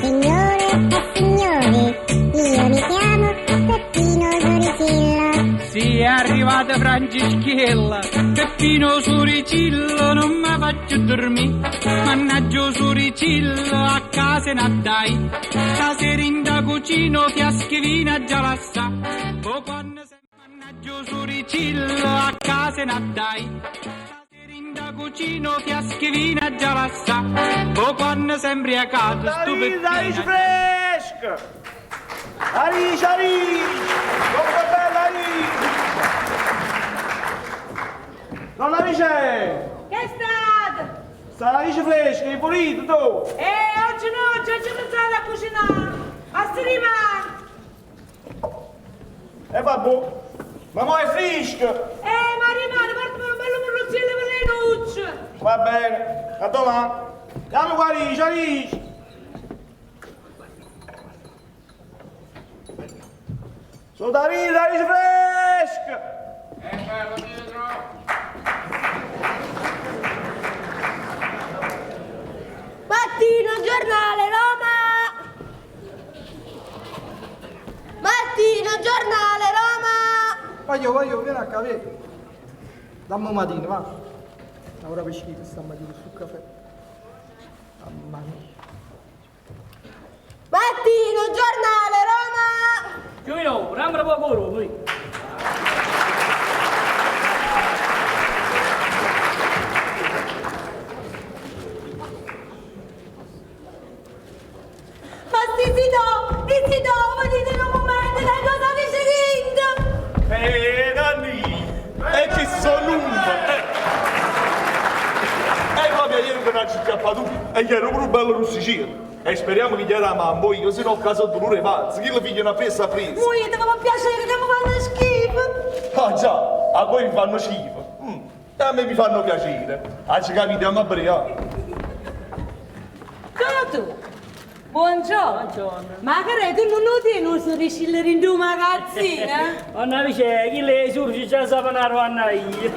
Signore e signori, io mi chiamo Peppino Suricillo. Si è arrivata Francischiella, Peppino Suricillo non mi faccio dormire. Mannaggia Suricillo, a casa ne dai. Stasera in da cucina fiaschi vino già la sa. Oh, quando se mannaggia Suricillo, a casa ne dai. Stasera in da cucina fiaschi vino già la sa. Oh, quando sei embriacato, stu Alice, Alice Peppino... fresca! Alice, Alice! Come bella Alice! Nonna Alice! Che è stato? Sta l'Alice fresca, è pulita tu! Eh, oggi no, già ci pensate a cucinare. A si rimane. E vabbè, ma mo è fresca! Eh, ma rimane, portami un bello merluzzello per le nucce. Va bene, a domani! Andiamo qua Alice, Alice! Sono da Alice, Alice fresca! Mattino, giornale Roma! Mattino, giornale Roma! Voglio, voglio, vieni a capire. Dammi mattina, va. Ora per schifo stamattina sul caffè. Mamma mia. Mattino, giornale Roma! Giovino, rambra poco Roma. Ma si si do, si si do, venite un momento, dai cosa vi seguite? Eh, Nanni! E che sono lungo! Eh. E proprio ieri che non ci chiappato e gli ero pure un bello russicino. E speriamo che gli era mamma io, se no a casa dolore pazzo, chi la figlia una festa presa. Muoio, che mi piace che mi fanno schifo. Ah già, a voi mi fanno schifo. Mm. E a me mi fanno piacere. Ah, ci capite, a brea. Ciao tu. Buongiorno. Buongiorno. Ma che tu non lo tieni un sorrisillo in due magazzino? Onna dice, chi le surge già sa panare io.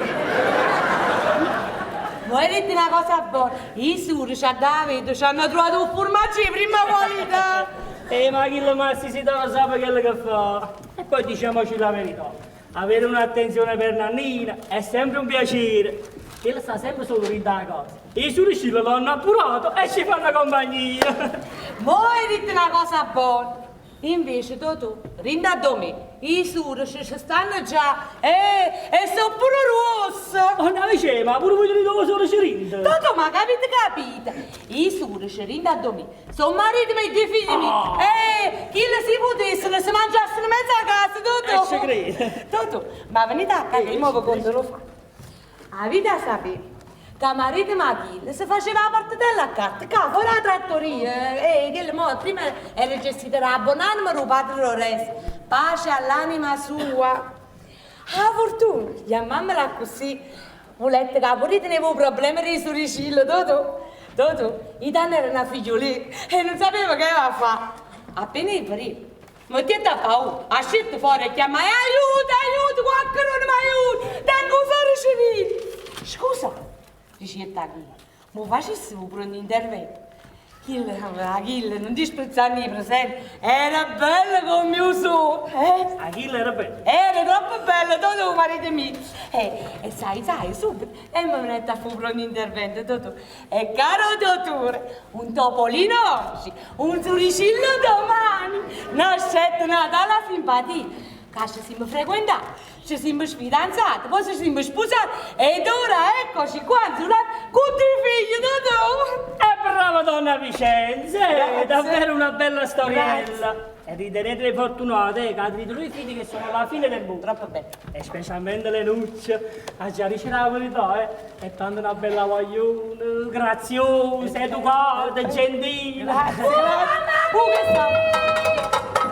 Vuoi dirti una cosa buona? I suri a Davide ci hanno trovato un formaggio di prima qualità. Eh, ma chi lo massi si dà sa quello che fa. E poi diciamoci la verità. Avere un'attenzione per Nannina è sempre un piacere. Che sta sempre solo in da cosa. I suricillo l'hanno appurato e ci fanno compagnia. Vuoi dirti una cosa buona? Invece, tu, rinda a me, i suri ci stanno già eh, e sono pure rossi. Onna dice, ma pure voi dove sono cirinda? Toto, ma capite, capite? I suri ci rinda a me, sono marito e due figli miei. Ah. Eh, chi le si potessero, si mangiassero mezza casa, Toto. Eh, ci credo. Toto, ma venite a casa, io mi conto lo fa. Avete a sapere che marito Achille si faceva la partitella a carta, che fuori la trattoria, e che mo, prima era gestita da Bonanima, il padre Lores, pace all'anima sua. Ah, fortuna, chiamammola così, volette che pure tenevo un problema di sorricillo, Toto. Toto, i danni era una figliolina e non sapeva che aveva a fare. Appena i primi, mettete a paura, ha scelto fuori e chiama, aiuto, aiuto, qualcuno mi aiuta, tengo un sorricillo. Scusa, dice Achille, ma facessi pure un intervento. Achille, Achille, non disprezzare i presenti, era bello come io sono, eh? Achille era bello. Era troppo bello, Totò, marito mio. E, e sai, sai, subito. E mi metto a fare un intervento, Totò. E caro dottore, un topolino oggi, un sorrisillo domani. Nascette una tale simpatia. Che ci siamo frequentati, ci siamo sfidanzati, poi ci siamo sposati ed ora eccoci qua, insulati, con tutti i figli, Totò. E brava donna Vicenza, è Grazie. davvero una bella storiella. Grazie. E ritenete fortunate, che avete due figli che sono la fine del mondo. Troppo bello. E specialmente le nucce, a già dice la verità, eh. È tanto una bella guaglione, graziosa, educata, gentile. Grazie. Uh, che sta?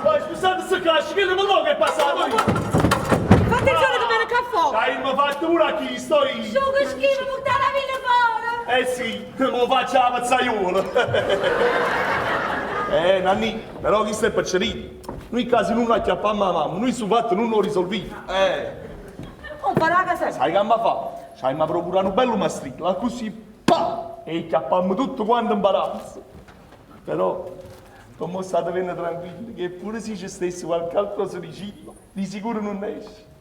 Ma scusate se cazzo, che non so che è passato io. Fa attenzione che viene caffè. Dai, mi fatto pure a chi sto io. Su che schifo, buttare la vita fuori. Eh sì, mo faccio la pazzaiola. eh, Nanni, però chi sta paccerino? Noi casi non acchiappiamo la mamma, noi su fatto non lo risolviamo. Eh, Un po' la casa. sai che mi fa? Sai, mi procura un bello mastrino, così, pa! E 'cchiappammo tutto quanto 'mbarazzo. Però, pe' mo statevenne tranquilli che pure si ce stesse qualche altro suricillo, di sicuro nun esce.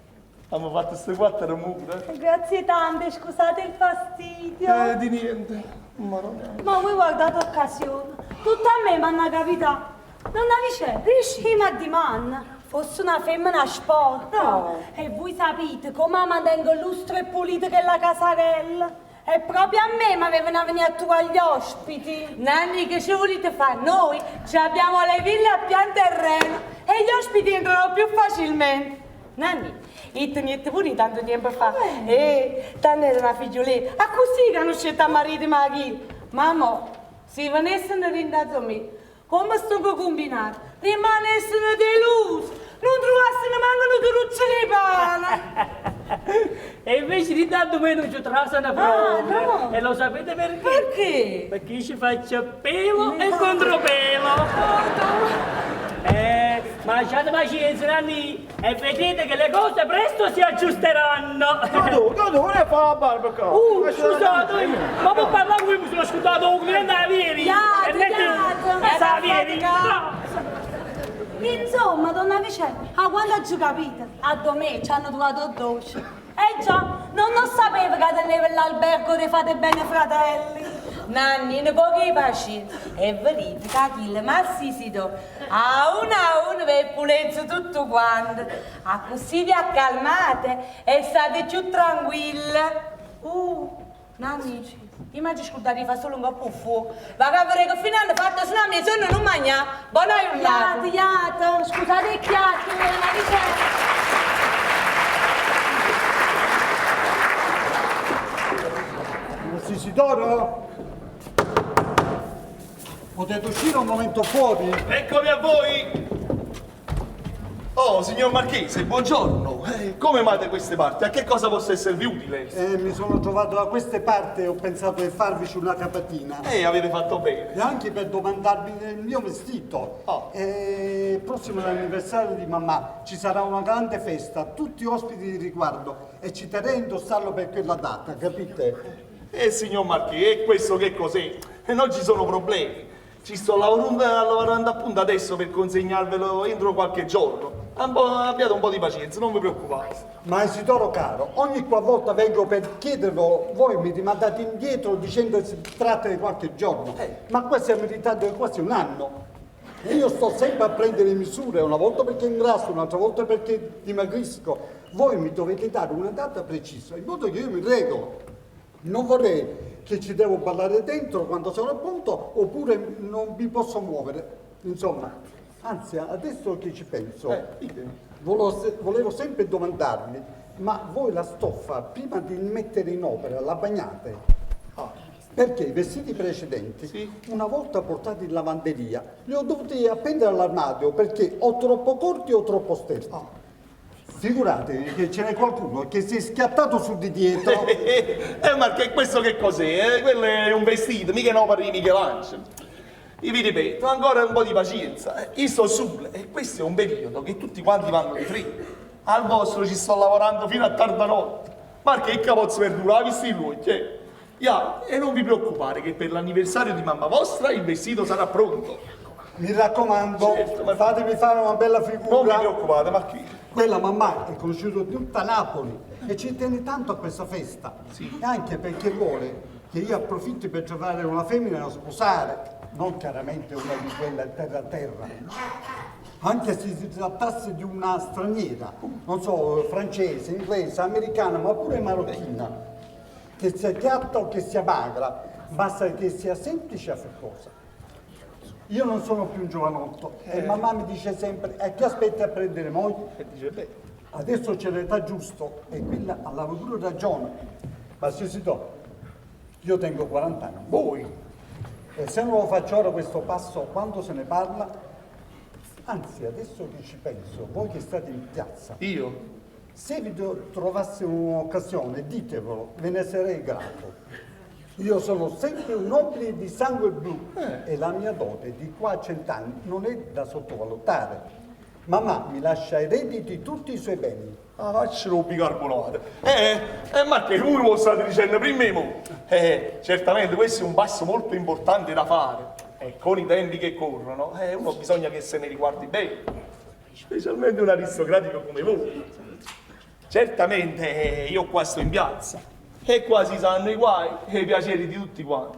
Ammo fatto 'ste quattro mura. Grazie tante, scusate il fastidio. Eh, di niente. Maronna. Ma voi guardate occasione. Tutto a me m'hanno capità. Nonna Vicè, riuscì m'addimanna. Fosse una femmina sporca. No. E voi sapete come la mantengo lustro e pulita chella casarella. E proprio a me m'avevano venire a trovare gli ospiti. Nanni, che ci volete fare? Noi ci abbiamo le ville a pian terreno e gli ospiti entrano più facilmente. Nanni, io te pure tanto tempo fa. Eh, tanto era una figlioletta. A così conoscete a marito ma chi? Ma mo, se venissero rindato me, come sto combinato? Rimanessero delusi. Non trovassero manco una truccia di pane. E invece di tanto me non ci trasano proprio. Ah, no. E lo sapete perché? Perché? Perché ci faccio pelo e contropelo. Ma lasciate pazienza, Nanni, e vedete che le cose presto si aggiusteranno. Totò, Totò, non è fa la barba qua. Scusate, ma per parlare con voi mi sono scusato un cliente a vieni. Iate, E metti- iate. Sa, vieni. No. Insomma, donna Vicente, a quando ho capito, a me ci hanno trovato dolce. Eh già, non lo sapevo che teneva l'albergo dei Fate Bene Fratelli. Nanni, un po' di pazienza. E vedete che chi ma si si do. A uno vi pulezzo tutto quanto. A così vi accalmate e state più tranquille. Nanni, io mi ho scordato di fare solo un po' fuoco. Va che vorrei che fino hanno fatto, se no mia sonno non mangia. Buona giornata. Iate, iate, scusate il chiacchiere, donna Vicente. Isidoro? Potete uscire un momento fuori? Eccomi a voi! Oh, signor Marchese, buongiorno. Come mai da queste parti? A che cosa posso esservi utile? Mi sono trovato da queste parti e ho pensato di farvi una capatina. Avete fatto bene. E anche per domandarvi del mio vestito. Oh. Prossimo l'anniversario di mamma ci sarà una grande festa, tutti ospiti di riguardo e ci terrei a indossarlo per quella data, capite? Signor Marchese, e questo che cos'è? Non ci sono problemi. Ci sto lavorando appunto adesso per consegnarvelo entro qualche giorno. Abbiate un po' di pazienza, non vi preoccupate. Ma Isidoro caro, ogni qualvolta vengo per chiedervelo, voi mi rimandate indietro dicendo che si tratta di qualche giorno. Ma qua siamo in ritardo di quasi un anno. E io sto sempre a prendere misure, una volta perché ingrasso, un'altra volta perché dimagrisco. Voi mi dovete dare una data precisa, in modo che io mi regolo. Non vorrei che ci devo ballare dentro quando sono a punto, oppure non mi posso muovere. Insomma, anzi, adesso che ci penso, volevo sempre domandarvi, ma voi la stoffa, prima di mettere in opera, la bagnate? Ah. Perché i vestiti precedenti, Sì. una volta portati in lavanderia, li ho dovuti appendere all'armadio perché o troppo corti o troppo stretti. Ah. Figuratevi che ce n'è qualcuno che si è schiattato su di dietro. Ma che questo che cos'è? Quello è un vestito, mica è un'opera di Michelangelo. Io vi ripeto, ancora un po' di pazienza. Io sto su, e questo è un periodo che tutti quanti vanno di fretta. Al vostro ci sto lavorando fino a tarda notte. Ma che capozzo verdura, visti voi, cioè. Ya, e non vi preoccupare che per l'anniversario di mamma vostra il vestito sarà pronto. Mi raccomando, Certo, ma fatemi fare una bella figura. Non vi preoccupate, Marchese. Quella mamma è conosciuta tutta Napoli e ci tiene tanto a questa festa. Sì. E anche perché vuole che io approfitti per trovare una femmina da sposare, non chiaramente una di quella terra a terra. Anche se si trattasse di una straniera, non so, francese, inglese, americana, ma pure marocchina, che sia chiatta o che sia magra, basta che sia semplice e affettuosa. Io non sono più un giovanotto e mamma mi dice sempre, e chi aspetta a prendere moglie? E dice, beh. Adesso c'è l'età giusta e quella ha pure ragione. Ma se si do, io tengo 40 anni. Voi? E se non lo faccio ora questo passo, quando se ne parla? Anzi, adesso che ci penso, voi che state in piazza. Io? Se vi trovasse un'occasione, ditevelo, ve ne sarei grato. Io sono sempre un nobile di sangue blu e la mia dote di qua a cent'anni non è da sottovalutare. Mamma mi lascia eredi di tutti i suoi beni. 'A faccia d' 'o bicarbonato. Eh, eh, Marchè, voi m' 'o state dicenno primma 'e mo. Eh, certamente questo è un passo molto importante da fare. E con i tempi che corrono, eh, uno bisogna che se ne riguardi bene. Specialmente un aristocratico come voi. Certamente eh, io qua sto in piazza e qua si sanno i guai e i piaceri di tutti quanti.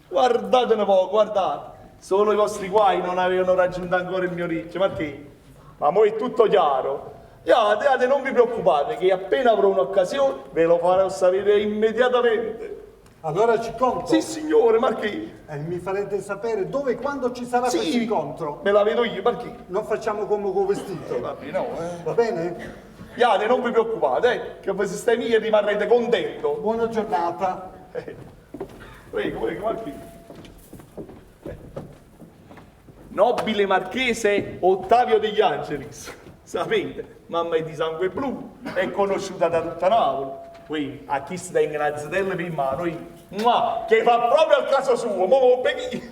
Guardate un po', guardate. Solo i vostri guai non avevano raggiunto ancora il mio orecchio, ma che? Ma mo è tutto chiaro. Iate, iate, non vi preoccupate, che appena avrò un'occasione ve lo farò sapere immediatamente. Allora ci conto? Sì, signore, Marchì. E mi farete sapere dove e quando ci sarà Sì, questo incontro. Me la vedo io, Marchì. Non facciamo come col vestito. Va bene, no, eh. Va bene? Iate, non vi preoccupate, eh, che voi sistemi e rimarrete contento. Buona giornata. Prego, prego, Marchì. Nobile marchese Ottavio degli Angelis. Sapete, mamma è di sangue blu, è conosciuta da tutta Napoli. Qui, a chi si tenga una zitella per mano, io, mua, che fa proprio al caso suo, mo mo bevi.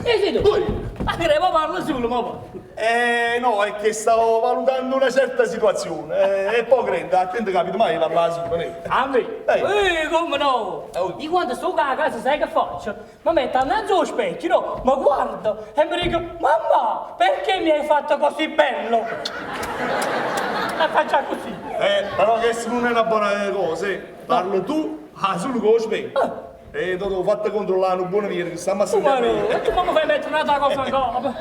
E sei tu? Ma che mo parlo solo, mo. Eh no, è che stavo valutando una certa situazione e poi credo, attento capito mai parlare solo, ne? A me? Come no? Oh. Io quando sto a casa sai che faccio? Mi metto annanzi allo specchio, no? Mi guardo e mi dico, mamma, perché mi hai fatto così bello? E faccio così. Però questa non è una buona cosa, eh. Parlo tu, ah, solo con lo specchio. E dopo fatto controllare un buon via, che stiamo a Tu ma sentire. no, e tu mi fai mettere un'altra cosa in capo?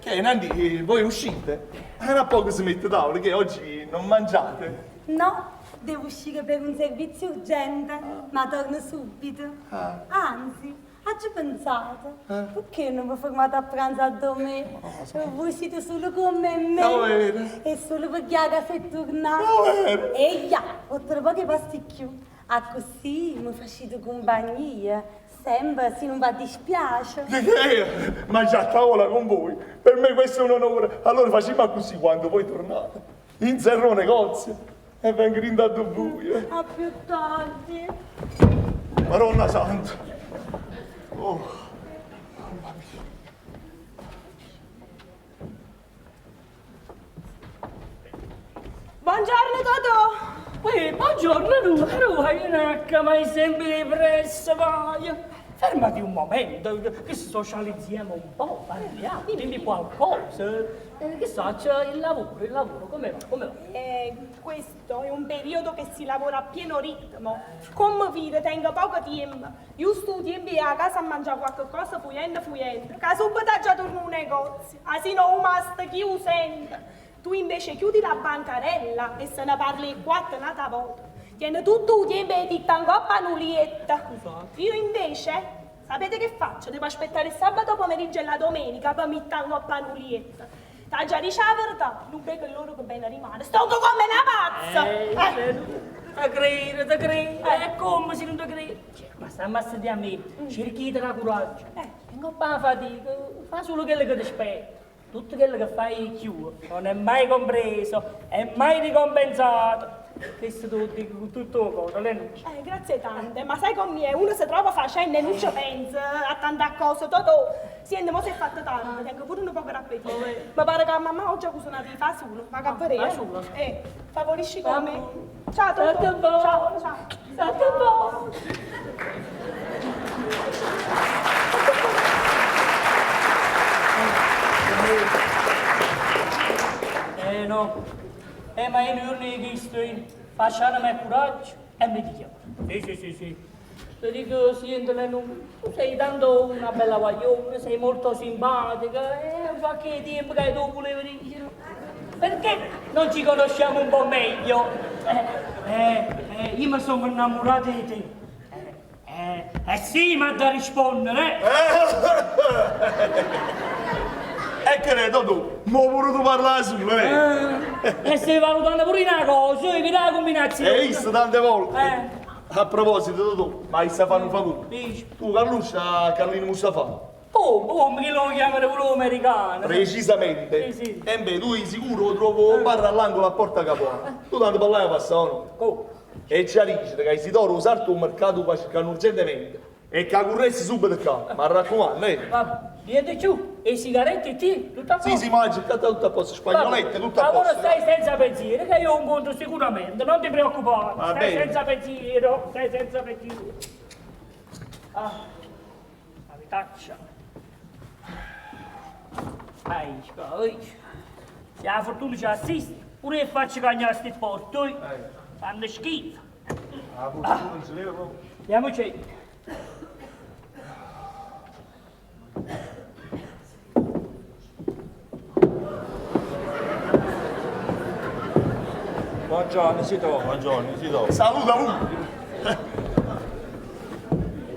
Che Nandi, voi uscite? Era poco si mette tavola, che oggi non mangiate. No, devo uscire per un servizio urgente, ma torno subito. Anzi, ho già pensato. Perché non mi fermate a pranzo a me? Voi siete solo con me e me. No, vero. E solo perché a casa è tornata. No, vero. E ya, ho trovato che pasticchio. Ah, così mi facete compagnia. Sembra se non va dispiace. Che che mangiare a tavola con voi? Per me questo è un onore. Allora facciamo così quando voi tornate. Inserro un negozio e vengo rindato voi. A più tardi. Madonna santa. Oh. Mamma mia. Buongiorno Totò! Uè, buongiorno tu, vai in H, ma è sempre di pressa, vai. Fermati un momento, che socializziamo un po', parliamo, dimmi qualcosa. Che so, c'è il lavoro, come va, come va? Questo è un periodo che si lavora a pieno ritmo. Come vide, tengo poco tempo. Io studio in via a casa a mangiare qualche cosa fuyendo fuyendo. Che subito già torno un negozio. Ah sì no, masta chi lo sente. Tu invece chiudi la bancarella e se ne parli quattro un'altra volta. Tieni tutto il tempo e ti tangoppa nulietta. Io invece, sapete che faccio? Devo aspettare il sabato pomeriggio e la domenica per mi tangoppa nulietta. T'ha già dice la verità, non vedo loro che bene rimane. Sto come una pazza! Te credo, te credo, è come se non te credo. Ma stiamo a sedere a me, cerchi di dare coraggio. Non fa fatica, fa solo quello che ti aspetta. Tutto quello che fai più non è mai compreso, è mai ricompensato. Questo te lo dico con tutto il cuore, Lenuccia. Grazie tante, ma sai com'è? Uno si trova facendo e non ci pensa a tanta cosa. Totò, senti, mo si è fatto tardi, tengo pure un po' d'appetito. Mi pare che mamma oggi ha cucinato i fasullo, ma che vorrei? Fasullo? Favorisci con me. Ciao Totò. State buono. Ciao, ciao. State buono. No. Ma io non ho visto, facciamo me coraggio e mi dico. Sì, sì, sì, sì. Ti dico, senti, tu sei tanto una bella guaglione, sei molto simpatica, e fa che tempo che tu volevi dire. Perché non ci conosciamo un po' meglio? Io mi sono innamorato di te. Sì, ma da rispondere, E che ne tu? Mo pure tu parla solo, eh? E stai valutando pure una cosa, che la combinazione. Hai visto tante volte? A proposito, tu, ma sta fanno un favore. Dici. Tu, Carluccia, Carlino Mustafa. Come, come, chi lo chiamano pure americano? Precisamente. Sì, sì. E beh, tu di sicuro lo trovo un bar all'angolo a Porta Capuana. Tu tanto per là passa o no? Come? E ci dice che Isidoro usato un mercato qua cercando urgentemente e che corresse subito qua. Ma raccomando, eh. Vabbè, niente più, e sigarette ti, tutto a posto. Sì, sì, ma cercate tutto a posto, spagnolette, tutto a Allora posto. stai senza pensiero, che io incontro sicuramente, non ti preoccupare. Va stai bene. senza pensiero, stai senza pensiero. Ah, la vitaccia. Ai, poi. Se la fortuna ci assiste, pure che faccio cagnare sti porto, eh. Fanno schifo. Ah, fortuna non ce l'era proprio. Andiamoci. Buongiorno, si trova. Buongiorno, si trova. Saluta pure.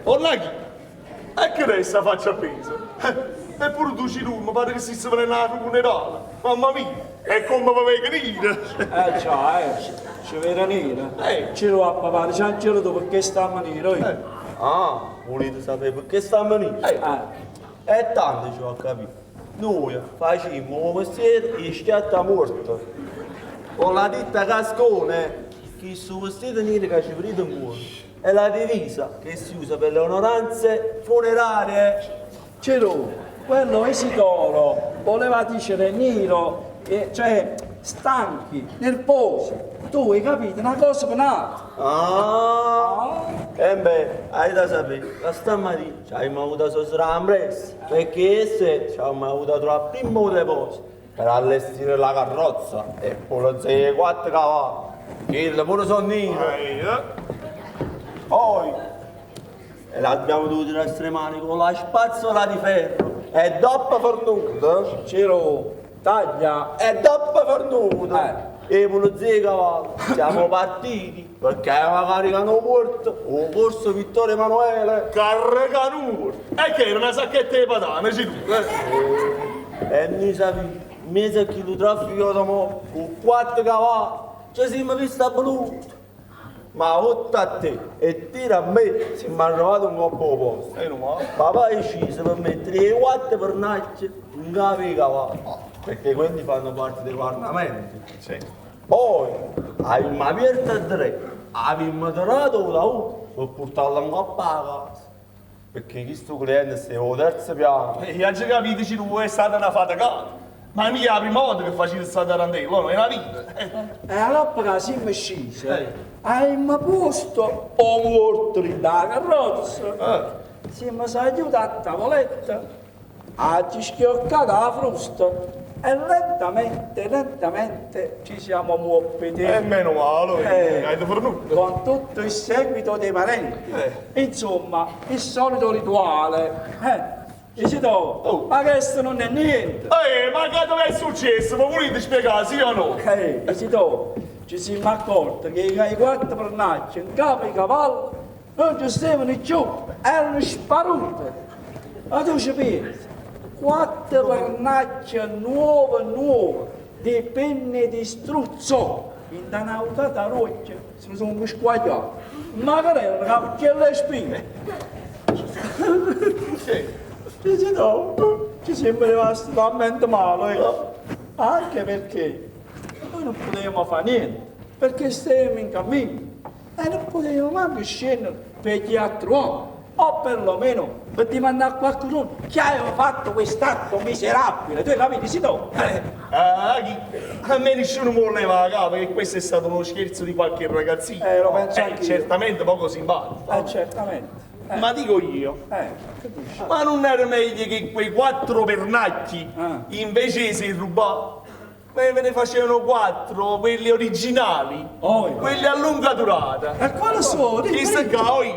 Orlaghi, e che resta faccia appesa? Eppure tu ci mi pare che si stia venendo a funerale. Mamma mia, è come mi venire. Eh già, eh, ci vedo nero. Eh. Ci lo a papà, c'è un giro perché stiamo nero. Eh. Ah, volete sapere perché stiamo nero? Eh. E tanto ci ho capito. Noi facciamo un mestiere e schiatta morto. Con la ditta Cascone, chi su vestito nero che ci prende in cuore, è la divisa che si usa per le onoranze funerarie. Ciro, quello Isidoro voleva dire nero, eh, cioè stanchi, nervosi. Tu hai capito una cosa per un'altra. Ah, e beh, hai da sapere, la stamattina ci abbiamo avuto sosra presto, perché se ci abbiamo avuto trovare primo deposito per allestire la carrozza e poi le quattro cavalli, che il pure sono nero. Poi, e l'abbiamo dovuto rastremare con la spazzola di ferro e dopo fornuto, Ciro, taglia. e dopo fornuto, Eh. e pulizia i cavalli, siamo partiti perché aveva caricato morto un corso Vittorio Emanuele Carrecanur! E che era una sacchetta di patane, ci tu. eh. e noi sappiamo, in mezzo a chi lo traffico da mo, con quattro cavalli, ci siamo visti a brutto. Ma oltre a te e tira a me, siamo arrivati un colpo posto. E non male. Papà è sceso per mettere le quattro pernacce in capo ai cavalli, perché quelli fanno parte dei parlamenti. Sì. Poi abbiamo aperto a tre, abbiamo trovato la U per portarla in coppa a casa. Perché questo cliente stava al terzo piano. E ha già capito, ci tu è stata una faticata. Ma mica la prima volta che facevi questa tarantella, no? È una vita. E allora che siamo scesi, abbiamo posto o morto lì da carrozza. Siamo saliti a tavoletta, ha schioccato la frusta e lentamente, lentamente ci siamo muoviti. E meno male, Eh. hai fornuto. Con tutto il seguito dei parenti. Insomma, il solito rituale. Dici tu, Oh. ma questo non è niente. Ma che dove è successo? Ma volete spiegare, sì o no? Dici tu, ci siamo accorti che i quattro pernacchi in capo ai cavalli non ci stavano più, erano sparute. Ma tu ci pensi? Quattro pernacchie nuove, nuove, di penne di struzzo, in una roccia, si sono squagliate. Ma che erano capocchielle e spine. Dice no, ci sembra rimasto talmente male. Anche perché noi non potevamo fare niente, perché stavamo in cammino e non potevamo manco scendere per gli altri uomini, o perlomeno per dimandare a qualcuno che aveva fatto quest'atto miserabile. Tu hai capito? Sì, tu. Ah, chi? A me nessuno mi voleva la capo che questo è stato uno scherzo di qualche ragazzino. Lo penso anch'io. Certamente poco simpatico. Certamente. Ma dico io, Che dici? ma non era meglio che quei quattro pernacchi Ah. invece si rubava? Ve ne facevano quattro, quelli originali, Oh. quelli a lunga durata. E quali sono? Dimmi, Chi sta dimmi. qua, oi?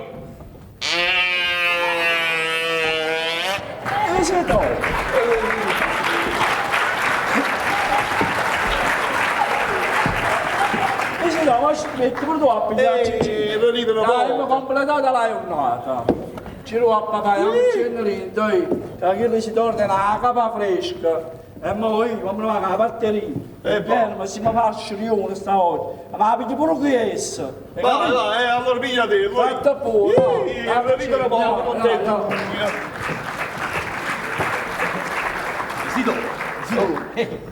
Sì, tu. Sì, no, ma ci metti pure tu a pigliarci. Ridere un Dai, po'. abbiamo completato la giornata. Ci lo a pagare un cennerino, dai, che chi si torna la capa fresca. E mo io, come va la batteria? Eh, Bene, ma si fa sciglione stavolta. Ma pigli pure questo. Vai, vai, allora pigliate. Fatta pure. Ridere un po', contento. No, no. Isidoro, Isidoro,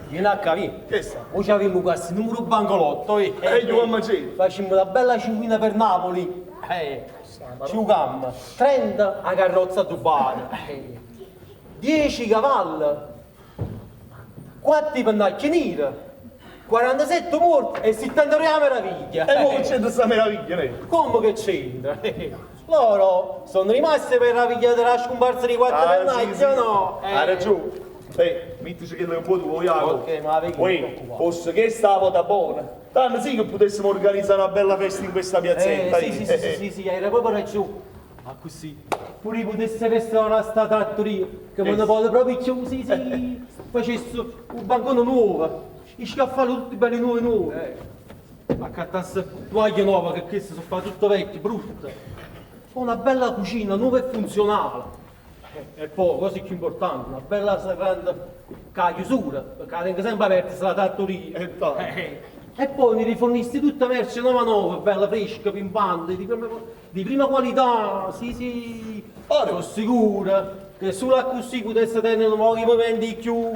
vieni a capì. Che sta? Mo c'avimmo quasi numero bancolotto, eh. E io mamma c'è. Facciamo una bella cinquina per Napoli. Giocammo 30 a carrozza tubata, 10 cavalli, 4 pennacchi neri, 47 morti e 73 a meraviglia. E mo che c'entra sta meraviglia, ne? Come che c'entra? Loro sono rimasti per meraviglia della scomparsa di quattro Ah, pennacchi, sì, sì. o no? Hai ragione. Ehi, mettici che un po' tu, Jacopo. Ok, ma vedi, Uè, fosse che stavo da buona. Tanto sì che potessimo organizzare una bella festa in questa piazzetta. Sì, sì, sì, sì, sì, sì, era proprio ragione. Ma così, pure potesse restaurare sta trattoria, che me ne vuole proprio chiù, sì, sì, facesse un bancone nuovo, i scaffali tutti belli nuovi nuovi. Accattasse tovaglie nuove, che queste sono fatte tutte vecchie, brutte. Una bella cucina nuova e funzionale. E poi, cosa più importante, una bella serranda con la chiusura, perché la tengo sempre aperta la trattoria. E poi ne rifornisti tutta merce nuova nuova, bella fresca, pimpante, di prima qualità, sì sì, sono sicura che solo così potesse tenere pochi momenti più.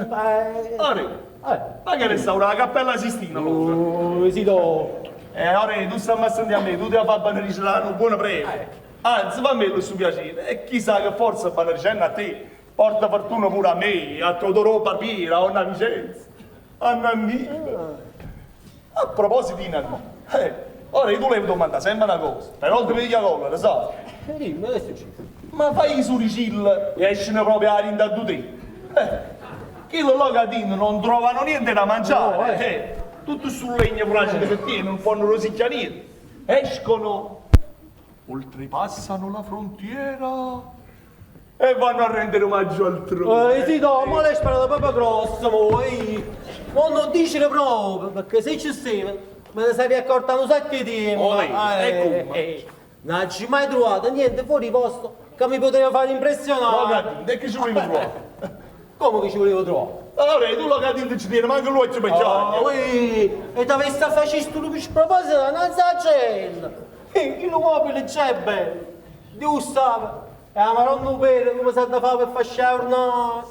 Ore, ma che restaura la Cappella Sistina allora? Oh, sì, do. Ore, tu stai a sentire a me, tu devi fare benedicere una buona prega. Anzi, fammelo su piacere. E chissà che forza benedicendo a te porta fortuna pure a me, a Todorò Barbiera, a Onna Vicenza, a Nannina. A proposito di Nannina, ora io ti volevo domandare sempre una cosa, però ti vedi la collera, sai? Dimmi, che è successo? Ma fai i suricil e escono proprio a rinda te. Quello là che non trovano niente da mangiare, No, tutto sul legno fragile che tiene, non fanno rosicchiare niente. Escono, oltrepassano la frontiera e vanno a rendere omaggio altrove. Sì, no, ma lei spara proprio grosso, mo, eh. Ma non dicere proprio, perché se ci stava, me ne sarei accorta un sacco di tempo. Oh, e come? Non ci mai trovato niente fuori posto che mi poteva fare impressionare. No, e che ci volevo trovare? Come che ci volevo trovare? Allora, tu lo capito ci tieni, manco l'occhio per Oh, e ti avessi a fare sto lupo sproposito, non sa gente. Chi lo mobile c'è bello. Dio sa, e la maronna per come si da fare per fare una...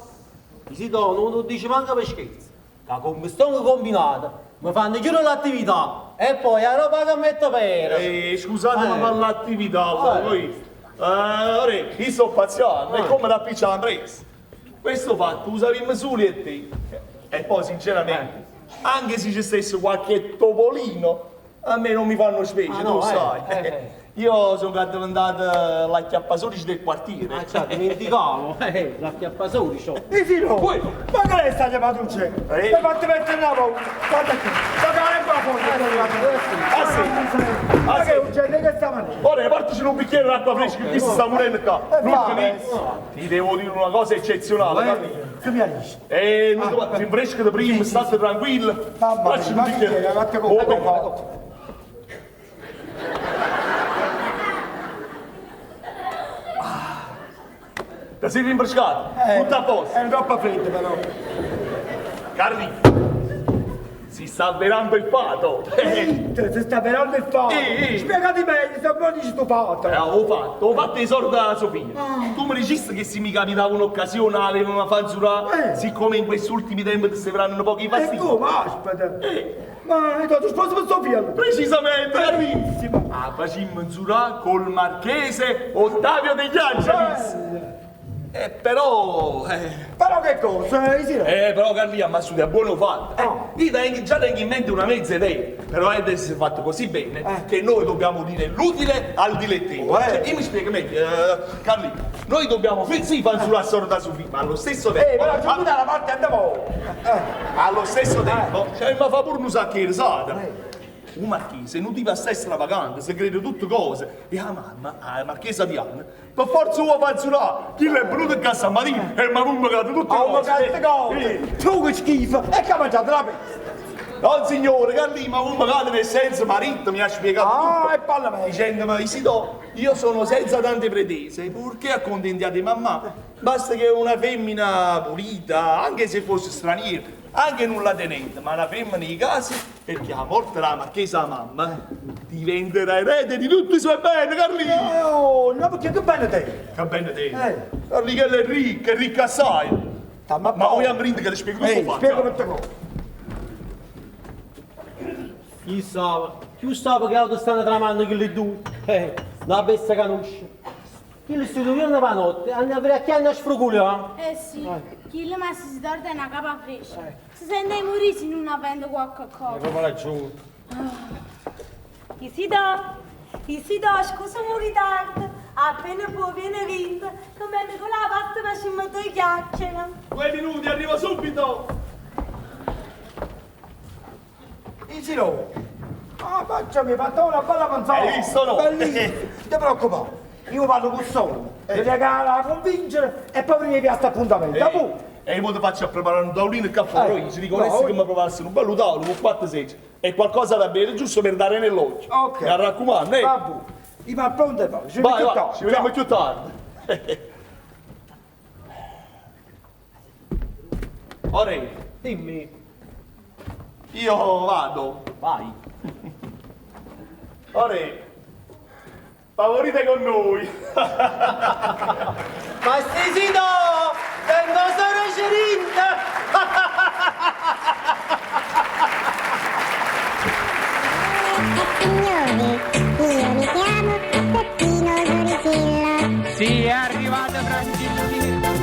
Si do, non lo dice manco per scherzo. Che come sto combinato, mi fanno chiudere l'attività e poi la roba che metto per. Scusate, ma parla l'attività, allora, voi. Ora, io sto pazziando, è come la piccia Andres. Questo fatto usavi solo e te. E poi, sinceramente, anche se ci stesse qualche topolino, a me non mi fanno specie, Ah, tu no, lo sai. Io sono diventato la chiappasorici del quartiere. Ah, cioè, dimenticavo, la chiappasorici. Isidro, ma che lei sta chiamando un cieco? Mi fate mettere una paura. Guarda qui, guarda che qua fuori. Ah sì? Ma che è un genere che sta maniera? Ora, portaci un bicchiere d'acqua fresca, che si sta morendo qua. va, Ti devo dire una cosa eccezionale. Che mi hai visto? Non ti rinfresca di prima, state tranquillo. Mamma Facci mia, un ma che bicchiere. è? Guarda come ho fatto. Ti sei rinfrescato? Tutto a posto. È troppo freddo però. Carlino, si sta avverando il fato. Zitta, si sta avverando il fato. Spiegati meglio, se non dici sto fatto. Ho fatto i soldi alla Sofia. Tu mi dicesti che se mi capitava un'occasione aveva una fanzura, siccome in questi ultimi tempi ti sembrano pochi E fastidi. come? Aspetta. Ma hai dato sposo per Sofia allora? Precisamente, Carlino. Ah, facciamo inzurà col marchese Ottavio degli Angelis. Però... Però che cosa? Isidro? Però Carlino, ma su di buono fatto. Io già tengo in mente una mezza idea, però è adesso fatto così bene che noi dobbiamo dire l'utile al dilettevole. Cioè, io mi spiego meglio, Carlino, noi dobbiamo sì far sulla sorda su ma allo stesso tempo. Però giù dalla parte andiamo. Allo stesso tempo, cioè, ma fa pure un sacco di risate. Un marchese non ti assai stravagante, si crede tutte cose. E la mamma, la marchesa di Anna, per forza vuole fazzurare. Chi l'è venuto in casa stamattina e mi ha pubblicato tutte Oh, cose. ma che cose! Tu che schifo! E che ha mangiato la pezza? No signore, Carlì, ma un pagato nel senso marito mi ha spiegato tutto. E parla meglio. Dicendomi, Isidò, io sono senza tante pretese, purché accontentiate mamma. Basta che una femmina pulita, anche se fosse straniera, anche nulla tenente, ma una femmina di casa, perché a morte la marchesa mamma, diventerà erede di tutti i suoi beni, Carlino. Oh, no, perché che bene te? Che bene te? Carlì, che lei è ricca, è ricca assai. Ma mo jamm rint che ti spiego tutto Ehi, 'o fatto. spiego tutte cose. Chi sa, chi sa che auto stanno tramando quelli due? Una bestia conosce. Quelli si giorno per notte, hanno a chi hanno a sfruculare. Eh sì, chi le massa si torna è una capa fresca. Si sente morire se non avendo qualche cosa. proprio ragione. Isidoro, Isidoro, scusa un ritardo. Appena può viene vinto, come con la pasta facciamo due chiacchiere. 2 minuti, arrivo subito! Isiro! Ah, facciami, fatto una bella panzana! Hai visto, no? Bellissimo! Non ti preoccupare, io vado con solo, devi a convincere e poi prima piazza appuntamento. Dopo! E io mo ti faccio a preparare un tavolino e caffè, Eh, io ci dico no, adesso che io- mi provassi un bello tavolo con quattro seggi e qualcosa da bere giusto per dare nell'occhio. Ok. Mi raccomando, eh. Vabbè, io mi pronto e poi, ci Vai, vediamo vai, più tardi. ci vediamo più tardi. Ore, Dimmi. io vado. Vai. Ore, favorite con noi. Ma Sisino, tengo solo cerinda! Signore, io mi chiamo Peppino Soricillo. Sì, è arrivata Franceschina.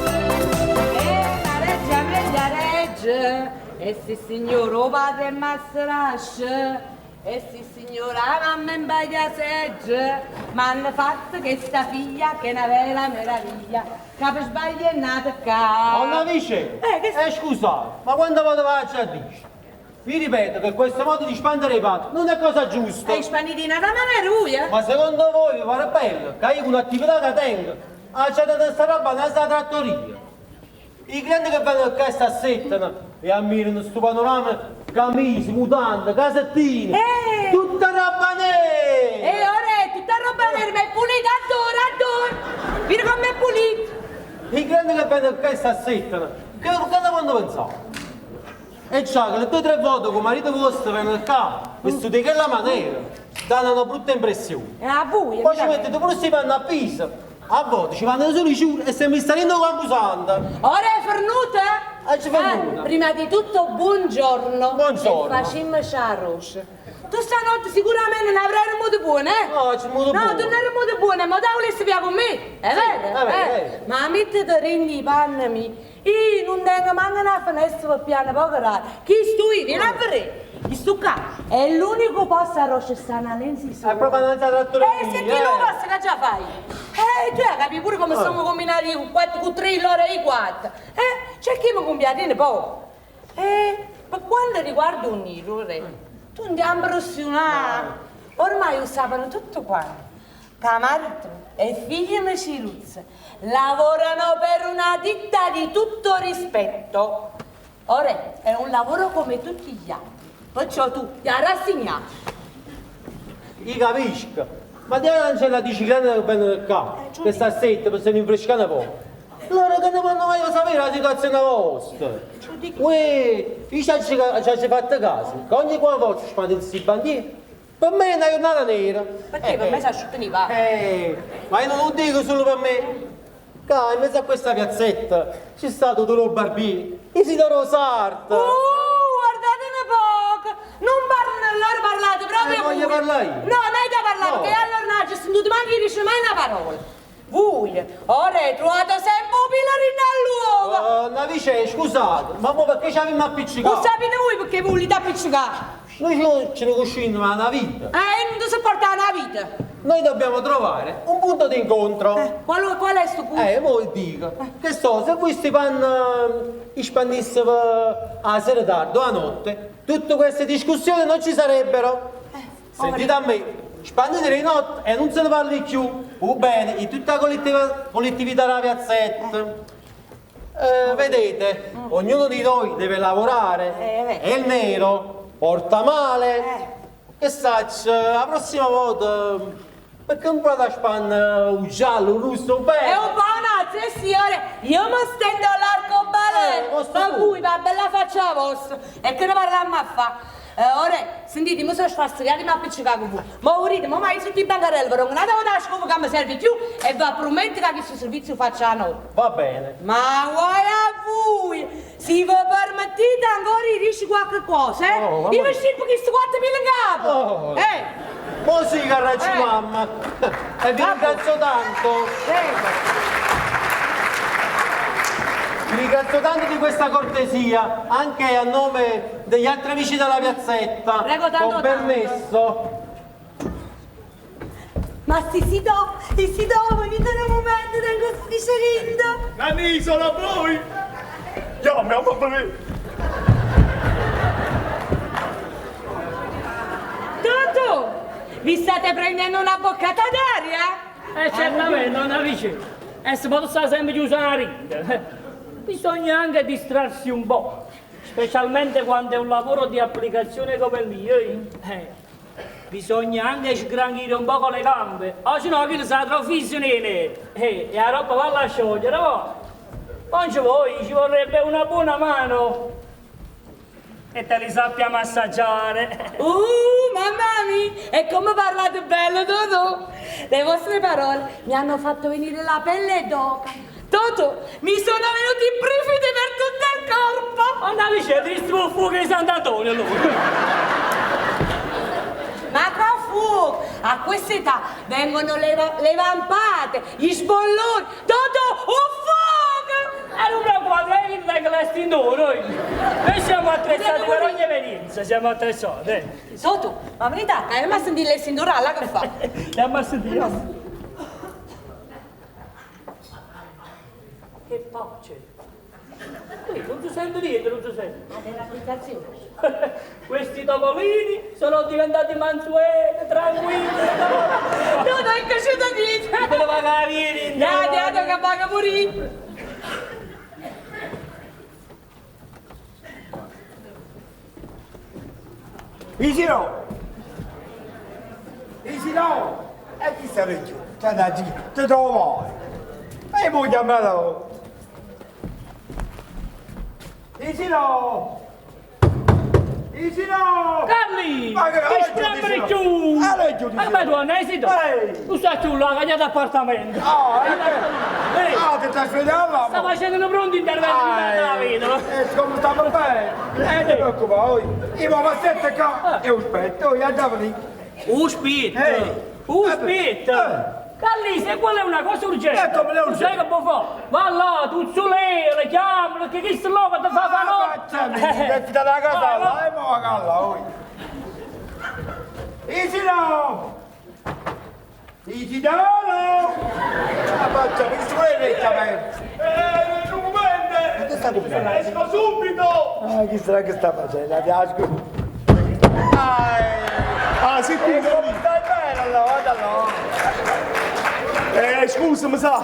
Eh, la reggia meglio regge, e sì signore, o padre mastrasce, e sì signora, mamma in baglia segge, ma hanno fatto questa figlia che è una vera meraviglia, che per sbaglio è nata qua. Nonna Vice, Eh, che eh, scusate, ma quando vado a dire? Vi ripeto che questo modo di spandere i panni non è cosa giusta. E spanitina da maniera lui, eh? Ma secondo voi vi pare bello che io con l'attività che tengo c'è da sta roba nella trattoria? I clienti che vengono qua si assettano e ammirano sto panorama, camicie, mutande, casettine, Eh! tutta roba nera! E ora è tutta roba nera, ma è pulita, addora, addora! Vedi com'è pulito! I clienti che vengono qua si assettano, che cosa vanno pensare? E già che le due o tre volte con marito vostro vengono qua, vestiti di quella maniera, danno una brutta impressione. E a voi, Poi ci mettete pure questi panni a pisa, a volte ci vanno solo i giù e sembra stare in Camposanta. Ora è fornuta? Ah, ci fornuta. prima di tutto buongiorno. Buongiorno. E facciamo roce. Tu stanotte sicuramente non avrai un modo buono, eh? No, c'è un modo No, buono. tu non eri modo buono, ma te volessi via con me, è vero? è vero, eh? è vero. Ma mettiti rendi i panni mi. Io non tengo manco una finestra per piano poco raro. Chi sto io? Vieni a vedere. Chi sto qua? È l'unico posto a Roche sta una lenzi È proprio una trattoria. Eh, se ti lo posso che già fai? Tu hai capito pure come siamo combinati con quattro, con tre, loro e i quattro. C'è chi mi compiatene poco. Per quanto riguarda un nero, re, tu non ti impressionare. Ormai lo sapano tutto quanto. Che marito e figli di Ciruzza lavorano per una ditta di tutto rispetto. Ora, è un lavoro come tutti gli altri. Perciò tu ti rassegnato. Io capisco. Ma te non c'è la bicicletta che vengono qua, che sta setta per se ne rinfrescare poco. Loro che ne vanno mai a sapere la situazione vostra. Uè, io ci ho fatto caso, che ogni volta ci questi bandiere, per me è una giornata nera. Perché per me si asciuttano i panni. Ma io non lo dico solo per me. Che in mezzo a questa piazzetta c'è stato Tolo Barbieri, Isidoro Sarto. Guardatene poco! Non parlano, loro parlate proprio voglio voi. parlare io. No, non è da parlare, No. perché allora non ci sono manchi dice mai una parola. Voi, ora hai trovato sempre un pilarino all'uovo! Una vice, scusate, ma mo perché ci abbiamo appiccicato? Lo sapete voi perché voi li appiccicate? Noi ce ne conosciamo ma una vita. E non si porta una vita. Noi dobbiamo trovare un punto di incontro. Qual è sto punto? Mo dico, che so, se questi panni spannissero a sera tardi o a notte, tutte queste discussioni non ci sarebbero. Sentite a me, spannite di notte e non se ne parli più. Va bene, in tutta la collettività della piazzetta. Vedete, ognuno di noi deve lavorare e il nero porta male. Che saccio, la prossima volta, perché non provate a spannare un giallo, un russo, un verde? È un po' una signore, io mi stendo l'arcobaleno, Eh, ma voi va bella faccia vostra, e che ne parliamo a fa? Ora, sentite, mi sono sfastidiata di appiccicare con voi. Ma volete, ma mai sotto i bancarelli, però un'altra volta la scopo che mi serve più e vi prometto che questo servizio faccia a noi. Va bene. Ma guai a voi! Se vi permettete ancora di dire qualche cosa, eh? Oh, mamma Io vi scippo questi 4.000 in capo! Oh. Eh! Mo sì, carracci Eh. mamma. E vi ringrazio tanto. Vi ringrazio tanto di questa cortesia, anche a nome degli altri amici della piazzetta. Prego, tanto, Con tanto. permesso. Ma si si do, si si do, venite un momento, tengo sto dicendo. Nanni, sono a voi! Io, mi ho fatto Toto, vi state prendendo una boccata d'aria? Eh certamente, non vicino. E si può stare sempre chiusa la ringa. Bisogna anche distrarsi un po', specialmente quando è un lavoro di applicazione come il mio. eh. Bisogna anche sgranchire un po' con le gambe, o se no chi sa trofissimo eh, e la roba va a sciogliere, no? Non ci vuoi, ci vorrebbe una buona mano. E te li sappia massaggiare. Mamma mia, e come parlate bello, Toto! Le vostre parole mi hanno fatto venire la pelle d'oca. Toto, mi sono venuti i brividi per tutto il corpo! Andavi c'è triste fuoco di Sant'Antonio allora. Ma che fuoco! A quest'età vengono le, le vampate, gli sbolloni. Toto, un fuoco! E non preoccupate, io vengo l'estintore. Noi siamo attrezzati per ogni evenienza, siamo attrezzati. eh. Toto, ma venite a casa, ma sentire l'estintore là che fa? Andiamo a sentire. Che pace. Qui non si sente niente, non si sente. Ma dell'applicazione. Questi topolini sono diventati mansueti, tranquilli. Toto, è cresciuto niente! Te lo paga vieni. Dai, dai, che paga pure io. Isidro! Isidro! E chi sta vecchio? C'è da dire, ti trovo mai! E mo chiamato! Isidro! Isidro! Carli! Ma che Che strambri giù! Ah, giù, Ma tu non esito? Tu stai giù là, che d'appartamento! Ah, eh, ah, ti stai svegliando? Sta facendo un pronto intervento di la vedo! E come stiamo bene? E ti preoccupare, io mi aspetto qua e aspetto, io andavo lì. Aspetta! Aspetta! Carli, se quella è una cosa urgente, Eh, come è tu sai che può fare? Va là, tu le chiamalo, che chi se lo che ti fa fare no? Metti dalla casa, là, e mo va là, oi. Isidro! Isidoro! Ma faccia, mi si vuole vecchia Un momento! Che sta combinando? Esco subito! Ah, chi sarà che sta facendo? La piasco. Ah, sì, tu Come stai bene allora, guarda là. Scusa, mi sa,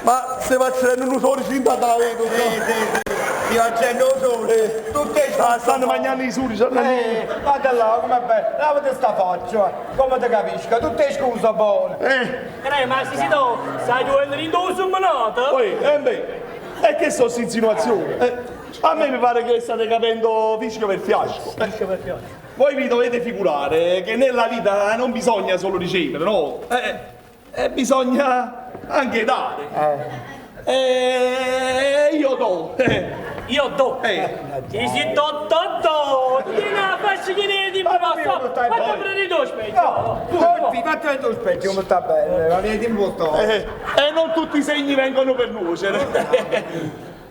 ma stai facendo un sole in da vedo. Sì, sì, sì. Ti facendo un sole. Tutte Ah, stanno mangiando i suri, sono Guarda là, com'è bello. Lavati sta faccia, come ti capisco. Tutte scuse buone. Ma se si do, sai dove è l'indosso manato? Poi, beh, e che sono queste insinuazioni? A me mi pare che state capendo fischio per fiasco. Fischio per fiasco. Voi vi dovete figurare che nella vita non bisogna solo ricevere, no? Bisogna anche dare. Io do. Io do. Ti si do do do. Ti na faccia che ne di ma sta. Fatti prendere due specchi. No, colpi, fatti prendere due specchi come sta bene, va bene di molto. E non tutti i segni vengono per nuocere.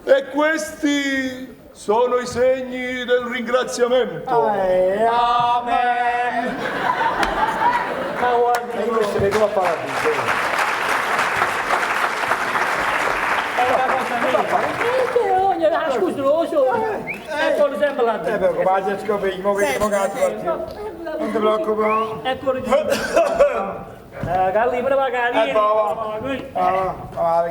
E questi sono i segni del ringraziamento. Amen. Ma guarda, e questo vedi come fa la vita. È una cosa mia. Ah, scusa, lo so. Eccolo sempre là. Eh, preoccupate, scoprire, mo che mo cazzo. Non ti preoccupare. Eccolo giù. Carli, prova Carli. Eh, va, va. Va, va,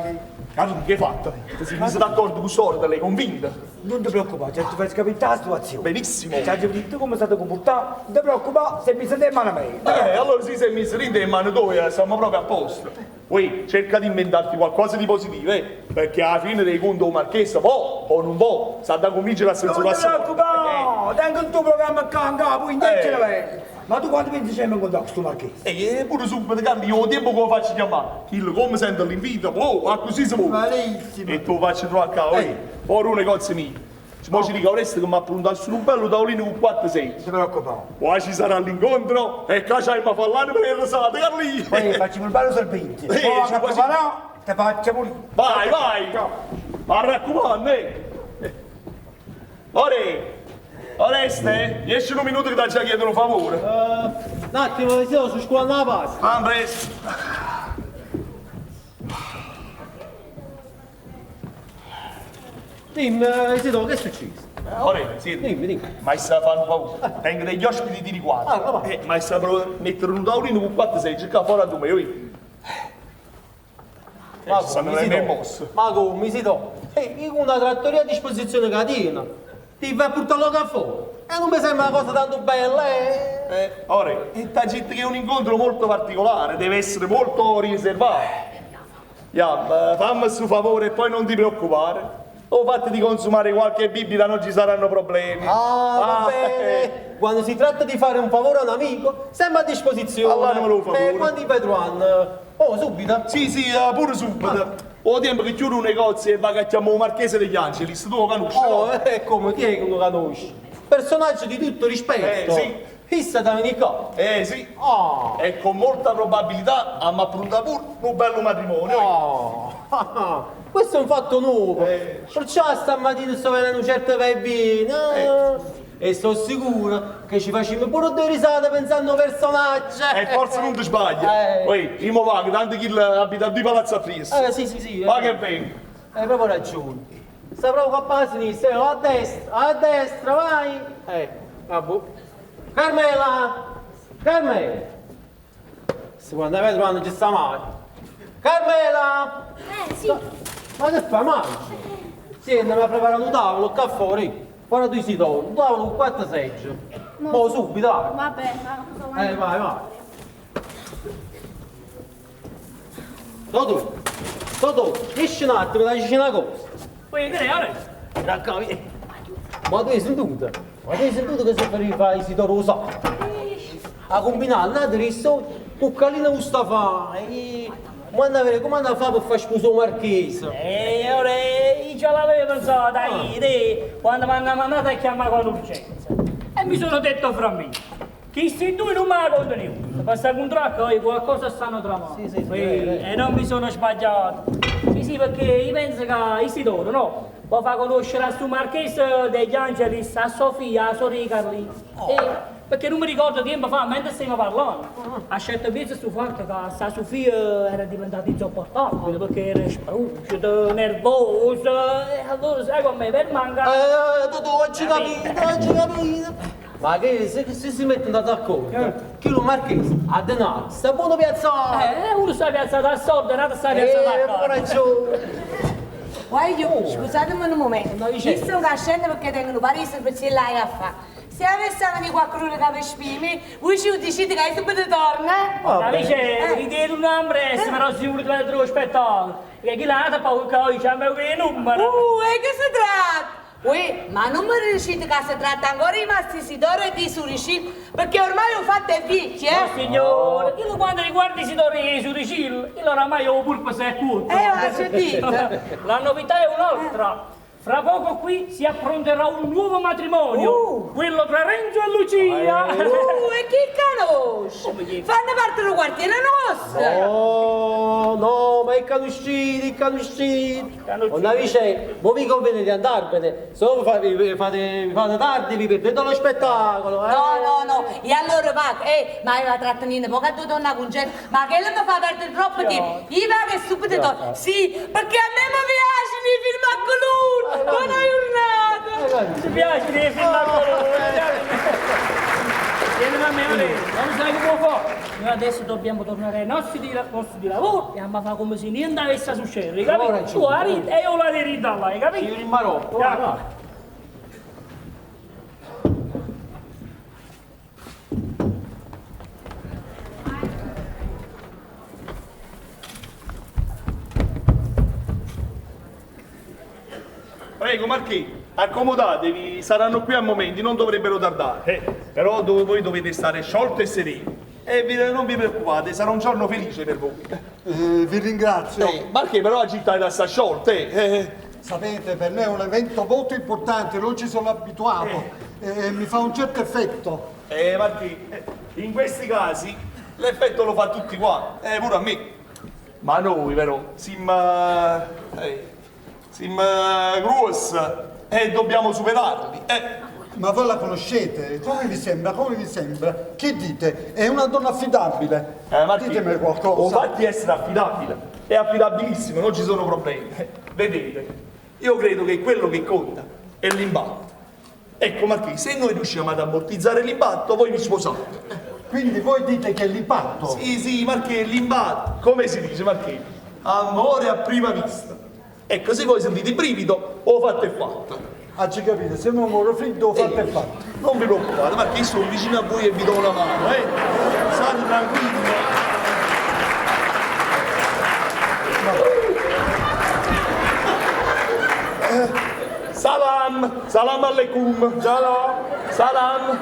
Carli, che hai fatto? Ti sei messo d'accordo con Sorda, l'hai convinta? Non ti preoccupare, cioè, ti fai capire la situazione. Benissimo. Ci hai detto come è stato comportato, non ti preoccupare, se mi sente in mano a me. Allora sì, se mi sente in mano tua, siamo proprio a posto. Uè, cerca di inventarti qualcosa di positivo, perché alla fine dei conti o marchese può o non può, sa da convincere a Non ti sensuazione. preoccupare, No, tengo il tuo programma qua in capo, in cervello. Ma tu quando pensi c'è mi incontrare con sto marchese? E pure subito, Carli, io ho tempo che lo faccio chiamare. Quello come sento l'invito, oh, a così si muove. Bellissimo. E tu lo faccio trovare qua, oh, ora un negozio mio. Mo ci dico adesso che mi ha prontato su un bello tavolino con quattro sedie. Non ti preoccupare. Qua ci sarà l'incontro e qua c'hai ma parlare per il risato, Carli. Poi facciamo il bello servizio. Eh, Poi ci a faccio- preparare, ti faccio pulire. Vai, vai! Ma raccomando, eh! Ore! Oreste, esci un minuto che ti già chiedono un favore. Un attimo, io sono scuola la pasta. Ah, presto. Dimmi, Isidoro, che è successo? Ore, sì. Dimmi, dimmi. Ma sta fanno paura. Tengo degli ospiti di riguardo. Ah, va. Ma sta per mettere un tavolino con quattro sedie, qua fuori a due, io. Ma stanno come, nemmeno Isidoro? mosse. Ma come, Isidoro? Io con una trattoria a disposizione catina, ti vai a portare là fuori. E non mi sembra una cosa tanto bella, eh? Ore, e ta gente che è un incontro molto particolare, deve essere molto riservato. Ya, fammi su favore e poi non ti preoccupare. O fatti di consumare qualche bibita, non ci saranno problemi. Ah, va bene. Quando si tratta di fare un favore a un amico, sempre a disposizione. Allora me lo fa pure. Quando i Petruan? Oh, subito? Sì, sì, pure subito. Ho tempo che chiudo un negozio e vado a chiamare il marchese degli Angelis, tu lo conosci? Oh, no? come chi è che lo conosci? Personaggio di tutto rispetto. Sì. Fissa da venire qua. Sì. Oh. E con molta probabilità abbiamo approntato pure un bello matrimonio. Oh. Questo è un fatto nuovo. Perciò stamattina sto venendo un certo bambino. E sono sicuro che ci facciamo pure due risate pensando al personaggio. E forse non ti sbagli. Eh. Oi, io mo vado, tanto chi abita due palazzi a Trieste. Sì, sì, sì. Ma che vengo. Hai proprio ragione. Sta proprio qua a sinistra, a destra, a destra, vai. Vabbè. Carmela! Carmela! Se quando vai trovando ci sta male. Carmela! Sì. Ma che fai, mangi? Sì, mi ha preparato un tavolo qua fuori. Guarda tu si torna, un tavolo con quattro seggi. Mo subito, vai. Vabbè, ma Vai, vai. Totò, Totò, esci un attimo, dai, c'è una cosa. Puoi vedere, ora? Raccavi. Ma tu hai sentito? Ma tu hai sentito che se fa il sito rosa? Ha combinato un altro con Kalina Mustafa. E... Ma andava a vedere come andava a fare per far sposare il marchese? Ora, io già l'avevo pensato, dai, idee, quando mi hanno mandato a chiamare con urgenza. E mi sono detto fra me, che questi due non me la contano io. Questa contratto, qualcosa stanno tramando. Sì, sì, sì, E non mi sono sbagliato. Sì, sì, perché io penso che Isidoro, no? Può far conoscere a sto marchese degli Angelis, a Sofia, a Sorì Carlì. Oh. Perché non mi ricordo tempo fa, mentre stiamo parlando, ha scelto bene sul fatto che sta Sofia era diventata insopportabile perché era sprucida, nervosa, e allora sai com'è, per mancare... Totò, oggi capito, oggi capito. Ma che se si mettono d'accordo, chi lo marchese ha denaro, sta buono piazzato. Uno sta piazzato al soldo e l'altro sta piazzato a casa. ragione. Guarda, scusatemi un momento, io sto nascendo perché tengo un parese per ce l'hai a fare. Se avesse venire qualcuno che mi spimi, voi ci dicete che subito torna? Ma invece, ridete un ambress, ma non si vuole trovare lo spettacolo. Perché chi l'ha dato paura che oggi c'è un numero. E che si tratta? Uè, ma non mi riuscite che si tratta ancora di Mastro Isidoro e di Suricil, perché ormai ho fatto è vecchio, eh? No, signore, io quando riguardo Isidoro e Suricil, io oramai ho purpo si è curto. Ma c'è dite. La novità è un'altra. Fra poco qui si appronterà un nuovo matrimonio, quello tra Renzo e Lucia. E chi conosce? Fanno parte del quartiere nostro. No, no, ma è canuscito, è canuscito. Una dice, mo vi conviene di andarvene, se no vi fate tardi, vi perdete lo spettacolo. No, no, no, e allora va, ma aveva trattenito poco a tua donna Concetta, ma che lei mi fa perdere troppo tempo. Io vado e subito torno. Sì, perché a me mi piacciono i film a colore. Buona giornata! Ci piace i film a colore. Vieni a me, non sai come può fare. Noi adesso dobbiamo tornare ai nostri posti di lavoro e andiamo a fare come se niente avesse successo, capito? Tu la ridi e io la rida là, hai capito? Io in Marocco, vai. Prego, Marchì, Accomodatevi, saranno qui a momenti, non dovrebbero tardare. Eh, però dove voi dovete stare sciolto e sereno. E vi- non vi preoccupate, sarà un giorno felice per voi. Eh, vi ringrazio. Ma che però la città è da sta sciolta, eh. eh. Sapete, per me è un evento molto importante, non ci sono abituato. Eh, mi fa un certo effetto. Eh, Martì, in questi casi l'effetto lo fa tutti quanti, eh, pure a me. Ma noi però siamo siamo grossi e dobbiamo superarli. Eh. Ma voi la conoscete? Come vi sembra? Come vi sembra? Che dite? È una donna affidabile. Eh, Martì, Ditemi qualcosa. O fatti essere affidabile, è affidabilissimo, non ci sono problemi. Vedete, io credo che quello che conta è l'impatto. Ecco Martì, se noi riusciamo ad ammortizzare l'impatto, voi vi sposate. Quindi voi dite che è l'impatto? Sì, sì, Marchè, l'impatto. Come si dice, Marchè? Amore a prima vista. Ecco, se voi sentite il brivido, o fatto è fatto. Ah, ci capite, se non muoro freddo, fatto è fatto. Non vi preoccupate, Marchè, io sono vicino a voi e vi do una mano, eh. State tranquilli. Salam, salam aleikum. Salam. Salam.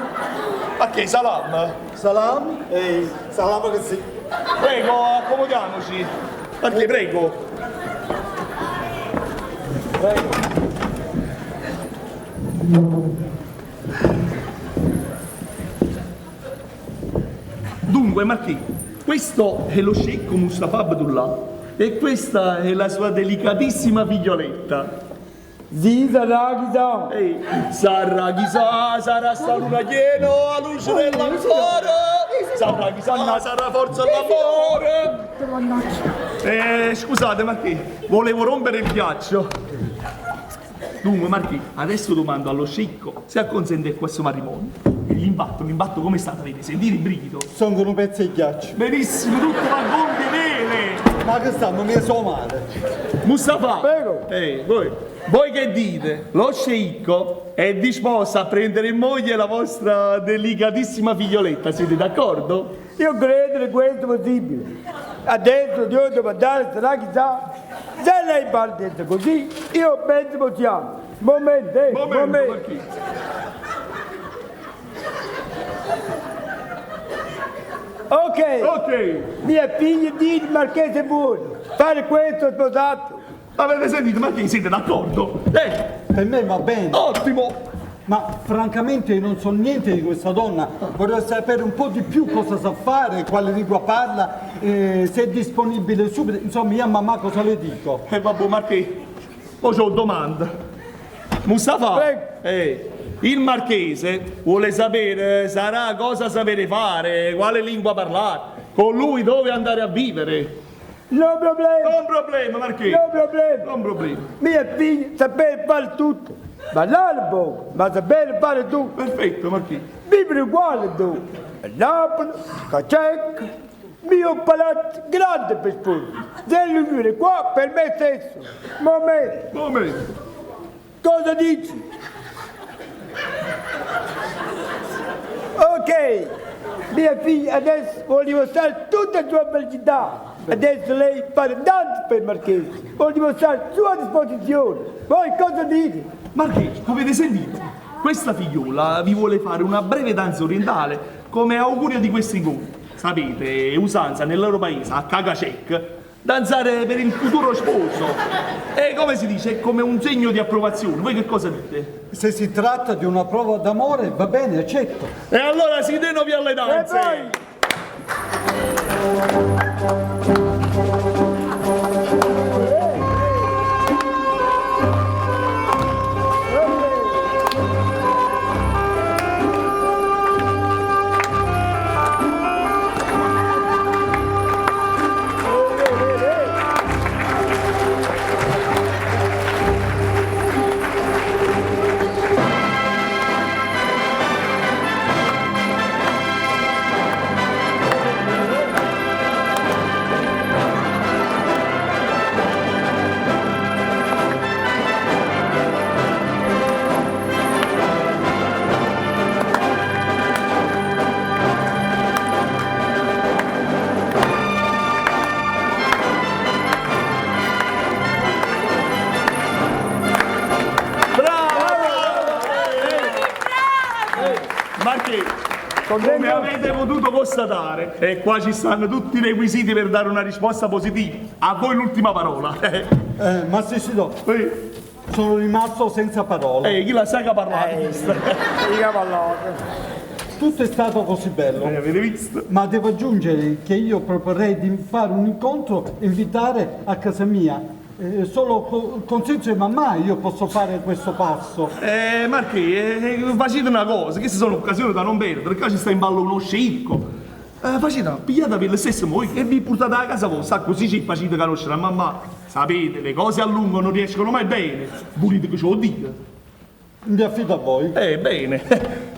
Ma che salam? Salam? Ehi, salam che sì. Prego, accomodiamoci. Perché prego. Prego. Dunque, Martì, questo è lo sceicco Mustafa Abdullah e questa è la sua delicatissima figlioletta. Sì, sarà chissà. Ehi, sarà chissà, sarà sta luna piena, a luce dell'ancora. Sarà chissà, sarà forza l'amore. Scusate Martì, volevo rompere il ghiaccio. Dunque Martì, adesso domando allo sceicco se acconsente a questo matrimonio. E l'impatto, l'impatto com'è stato? Avete sentito il brivido? Sono un pezzo di ghiaccio. Benissimo, tutto va a gonfie vele. Ma che stanno, mi sono male. Mustafa, Prego. Ehi, voi, voi che dite? Lo sceicco è disposto a prendere in moglie la vostra delicatissima figlioletta, siete d'accordo? Io credo che questo è possibile. Adesso Dio devo andare, sarà chissà. Se lei parla detto così, io penso possiamo. Momento, Momento, momento. Marchese. Ok. Ok. Mia figlia dice Marchese buono. Fare questo sposato. Avete sentito, Marchese, siete d'accordo? Eh. Per me va bene. Ottimo. Ma francamente io non so niente di questa donna, vorrei sapere un po' di più cosa sa fare, quale lingua parla, se è disponibile subito, insomma io a mamma cosa le dico? E vabbè Marchese, poi c'ho domanda. Mustafa, il Marchese vuole sapere, sarà cosa sapere fare, quale lingua parlare, con lui dove andare a vivere. No problema. Non problema, Marchese. No problema. Non problema. Mia figlia sapere fare tutto. Parlare poco, ma sapere fare tutto. Perfetto, Marchese. Vivere uguale tu. Napoli, Cacecca, mio palazzo grande per sposo. Se lui vive qua per me stesso. Momento. Momento. Cosa dici? Ok, mia figlia adesso vuole dimostrare tutta la sua felicità. Adesso lei fa tanto per il Marchese, vuole dimostrare la sua disposizione. Voi cosa dite? Marchese, avete sentito? Questa figliola vi vuole fare una breve danza orientale come augurio di questo incontro. Sapete, è usanza nel loro paese, a Kagacek, danzare per il futuro sposo. E come si dice, è come un segno di approvazione. Voi che cosa dite? Se si tratta di una prova d'amore, va bene, accetto. E allora si denovi alle danze! E poi? Come avete potuto constatare, e qua ci stanno tutti i requisiti per dare una risposta positiva. A voi l'ultima parola. Eh, ma se si do, sono rimasto senza parole. Eh, chi la sa che ha parlato? Mica parlato. Tutto è stato così bello. avete visto? Ma devo aggiungere che io proporrei di fare un incontro e invitare a casa mia. Eh, solo con consenso di mamma io posso fare questo passo. Eh, Marchi, eh, facete una cosa, queste sono occasioni da non perdere, qua ci sta in ballo uno sceicco. Eh, facete, pigliatevi le stesse voi e vi portate a casa vostra, così ci facete conoscere a mamma. Sapete, le cose a lungo non riescono mai bene. Volete che ce lo dica? Mi affido a voi. Eh, bene.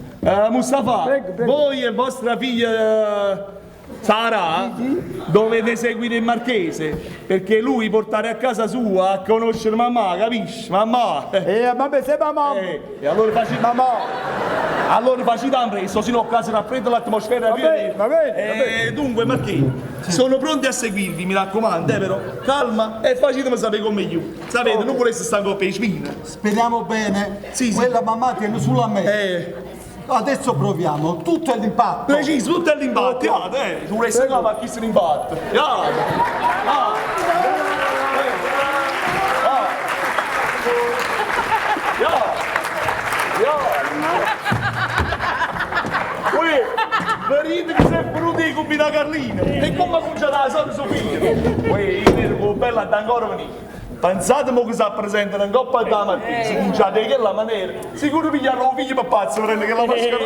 Mustafa, voi e vostra figlia Sara dovete seguire il marchese perché lui portare a casa sua a conoscere mamma, capisci? Mamma. Vabbè, se mamma. E allora facete mamma. Allora facete presto, sennò a casa raffredda l'atmosfera. Va bene, va bene, va bene. Dunque, Marchese, sono pronti a seguirvi, mi raccomando, però calma e facetemi sapere come io. Sapete, non voleste stare con le spine. Speriamo bene. Sì, sì. Quella mamma tiene sulla me. Adesso proviamo, tutto è l'impatto. Preciso, tutto è l'impatto, eh, ci volesse qua ma chi se l'impatto. Iate. Ah. Ah. Ya. Ya. Uè, vedete che si è venuto di combinare Carlino e come funziona la solita sua figlia. Uè, io vedo che bella da ancora venire. Pensate mo che si presentano in coppa da mattina, si cominciate di quella maniera, sicuro pigliano un figlio per pazzo, prende che la maschera.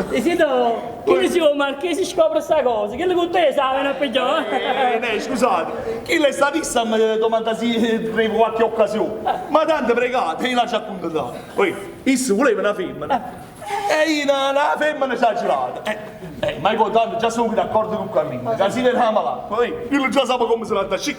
E sento, chi si marchese scopre sta cosa, che con te sa a pigliare. Eh, scusate, chi l'è statista mi domanda se per qualche occasione, ma tanto pregate, io lascio accontentare. Poi, io voleva una femmina, e io una, femmina ci ha girato. Ma io tanto già sono d'accordo con Carlino, che si vede malata. Poi, io già sapevo come se la da E sì,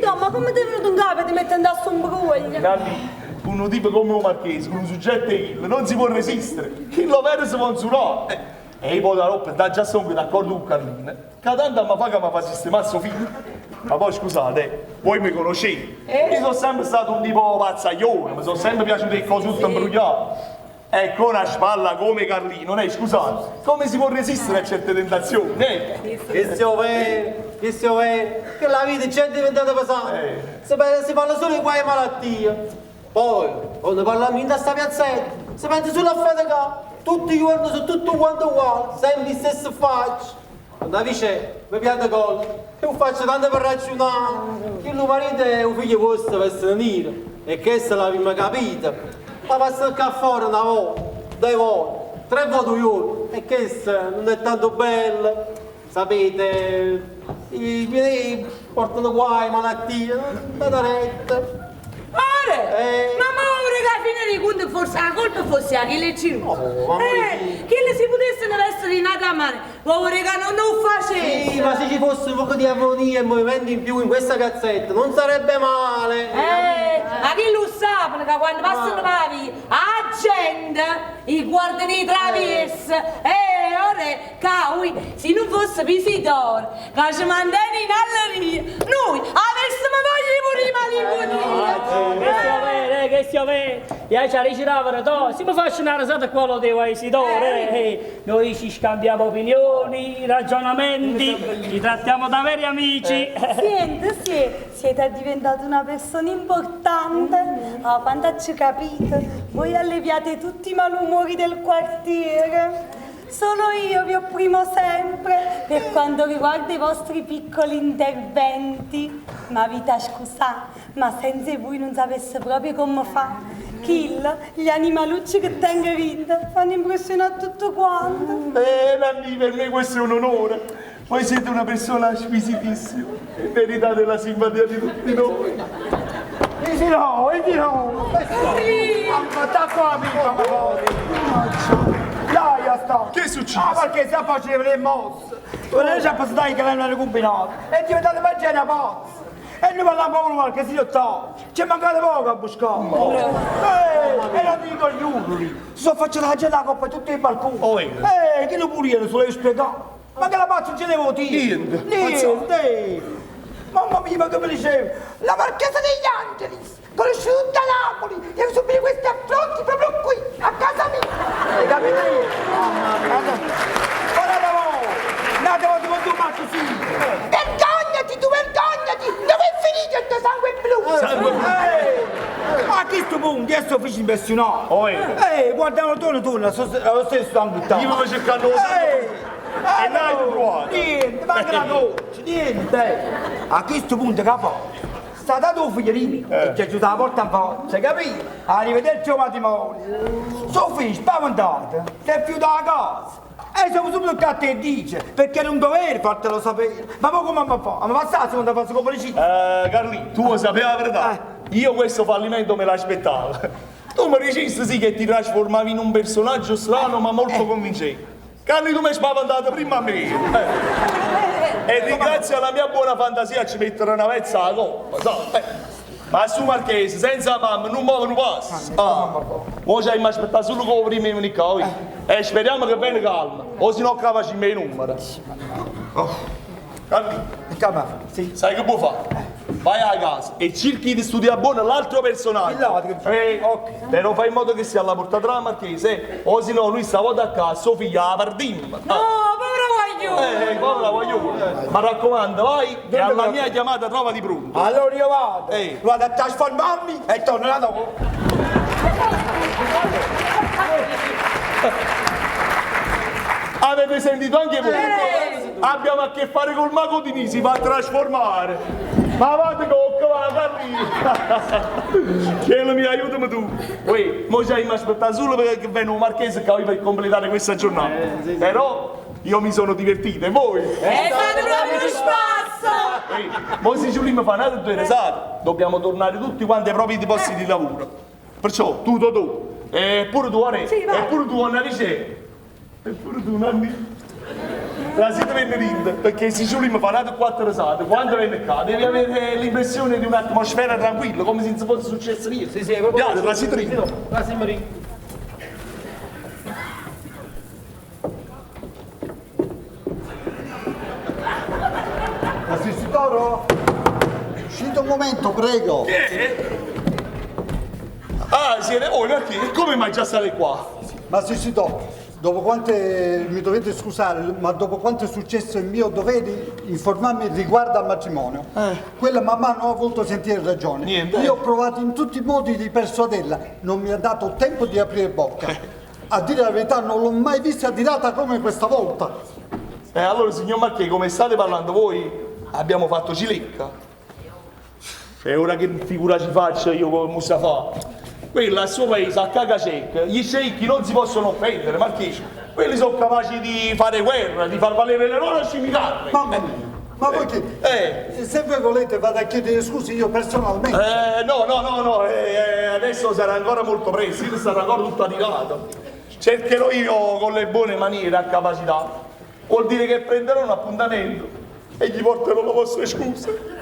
ma come ti è venuto in capo di mettere in un bruglia? Nanni, con un tipo come un marchese, con un soggetto di non si può resistere. Chi lo vede si può insulare. E io poi da roba, da già sono d'accordo con Carlino, che tanto mi fa che mi fa sistemare suo figlio. Ma poi scusate, voi mi conoscete. Io sono sempre stato un tipo pazzaglione, mi sono sempre piaciute le cose tutte imbrugliate. E con una spalla come Carlino, eh, scusate, come si può resistere a certe tentazioni? Eh? Che sia vero, che sia vero, che la vita è già diventata pesante. Si, si parla solo di qualche malattia. Poi, quando parliamo in questa piazzetta, si pensa solo a faticare. Tutti i giorni sono tutto quanto uguale, sempre le stesse facce. Quando dice, mi piace gol, io faccio tanto per ragionare. Che il marito è un figlio vostro per essere nero, e questa l'abbiamo capita. Ma passa qua fuori una volta, due volte, tre volte un giorno, e questa non è tanto bella. Sapete, i miei portano guai, malattie, non date retta. Ora, ma ma ora che alla fine dei conti forse la colpa fosse a chi le ci ma che le si potesse essere in altra mano, ma ora che non lo facesse. Sì, ma se ci fosse un po' di armonia e movimento in più in questa cazzetta, non sarebbe male. Ma chi lo sa che quando passano per la via, la gente i guardano i traversi. Ora, cavoli, se non fosse Isidoro, che ci mandano in alleria, noi avessimo voglia di morire malinconia. Che sia vero, che sia vero. Io ci riciravo to, se mi faccio una risata qua lo devo a Isidoro, Noi ci scambiamo opinioni, ragionamenti, ci trattiamo da veri amici. Senti, sì, siete diventati una persona importante. Ah, quando ci capite, voi alleviate tutti i malumori del quartiere. Solo io vi opprimo sempre per quanto riguarda i vostri piccoli interventi. Ma vita scusa, ma senza voi non sapesse proprio come fa. Kill, gli animalucci che tengo vinto, fanno impressionare tutto quanto. Nanni, per me questo è un onore. Voi siete una persona squisitissima e meritate la simpatia di tutti noi. Isidoro, Isidoro! Sta qua, mica, ma poi! Dai, sta! Che è successo? Ah, perché si faceva le mosse! Volevo già passare che l'hanno combinato! È diventato peggio una pazza! E noi parliamo con qualche signor Ci è mancato poco a buscare! E non dico gli urli! Si sono faccia la gente la coppa tutti i balconi! Oh, che lo pure io, lo spiegare! Ma che la pazza ce devo dire? Niente! Niente! Mamma mia, ma come dicevo? La marchesa degli Angelis, conosciuta a Napoli, deve subire questi affronti proprio qui, a casa mia. Hai capito? Mamma mia. così. Vergognati tu, vergognati! Dove è finito il tuo sangue blu? Sangue blu. A questo punto io sto facendo impressionato. Oh, eh. Eh, guardavo torno torno, lo stesso sangue buttato. Io avevo cercato lo sangue blu. E l'hai trovato. Niente, manca la goccia, niente. A questo punto che fa? Sta dato un figlierino e ci ha chiuso la porta in faccia, capito? Arrivederci al matrimonio. Suo figlio spaventato, si è fiutato a casa. E siamo subito qua a te e dice, perché era un dovere fartelo sapere. Ma poi come mi fa? Mi passa la seconda fase come Eh, Carlì, tu lo sapevi la verità? Io questo fallimento me l'aspettavo. Tu mi dicesti sì che ti trasformavi in un personaggio strano ma molto convincente. Carli, tu mi hai spaventato prima a me. Eh. E ringrazio la mia buona fantasia ci mettere una pezza alla coppa, sai? Eh. Ma su Marchese, senza mamma, non muove un passo. Ah. Mo ci abbiamo aspettato solo che prima di venire E speriamo che venga calma, o se no qua facciamo i numeri. Oh. Carlì, sì. sai che puoi fare? Vai a casa e cerchi di studiare buono l'altro personaggio. Eh, Però fai in modo che sia alla portata della marchese, o se no lui stavolta a casa, suo figlio la pardim. No, povero guaglione! Eh, povera guaglione. Ma raccomando, vai e alla mia chiamata trovati pronto. Allora io vado, Ehi. vado a trasformarmi e torno là dopo. Avete sentito anche voi? Abbiamo a che fare col mago di Nisi, va a trasformare. Ma vado cocca, va, Carlì. Cielo mio, aiutami tu. Uè, mo ci abbiamo aspettato solo perché viene un marchese che aveva per completare questa giornata. Però io mi sono divertito, e voi? È stato proprio uno spasso! Ehi, mo se ci vogliamo fare un'altra due risate, dobbiamo tornare tutti quanti ai propri posti di lavoro. Perciò, tu, tu, tu, e pure tu, Are, Sì, vai. e pure tu, Anna Rice, e pure tu, Nanni. La siete venuta, perché se ci vogliamo fare un'altra quattro risate, quando viene qua, devi avere l'impressione di un'atmosfera tranquilla, come se non fosse successo niente. Sì, sì, è proprio. Piano, la siete rinda. La siamo rinda. Ma Toro? Uscite un momento, prego. Chi è? Ah, siete voi, perché? Come mai già state qua? Ma Sissito, dopo quante, mi dovete scusare, ma dopo quanto è successo è mio dovere informarmi riguardo al matrimonio. Quella mamma non ha voluto sentire ragione. Niente. Io ho provato in tutti i modi di persuaderla, non mi ha dato tempo di aprire bocca. A dire la verità non l'ho mai vista dirata come questa volta. E allora, signor Marchè, come state parlando voi, abbiamo fatto cilecca. E ora che figura ci faccio io con Mustafa? Quella al suo paese, a Cacacecca, gli sceicchi non si possono offendere, Marchese. Quelli sono capaci di fare guerra, di far valere le loro scimitarre. Mamma mia, ma voi che... Eh. Se voi volete vado a chiedere scusi io personalmente. No, no, no, no, adesso sarà ancora molto presto, io sarò ancora tutto arrivato. Cercherò io con le buone maniere a capacità. Vuol dire che prenderò un appuntamento e gli porterò le vostre scuse.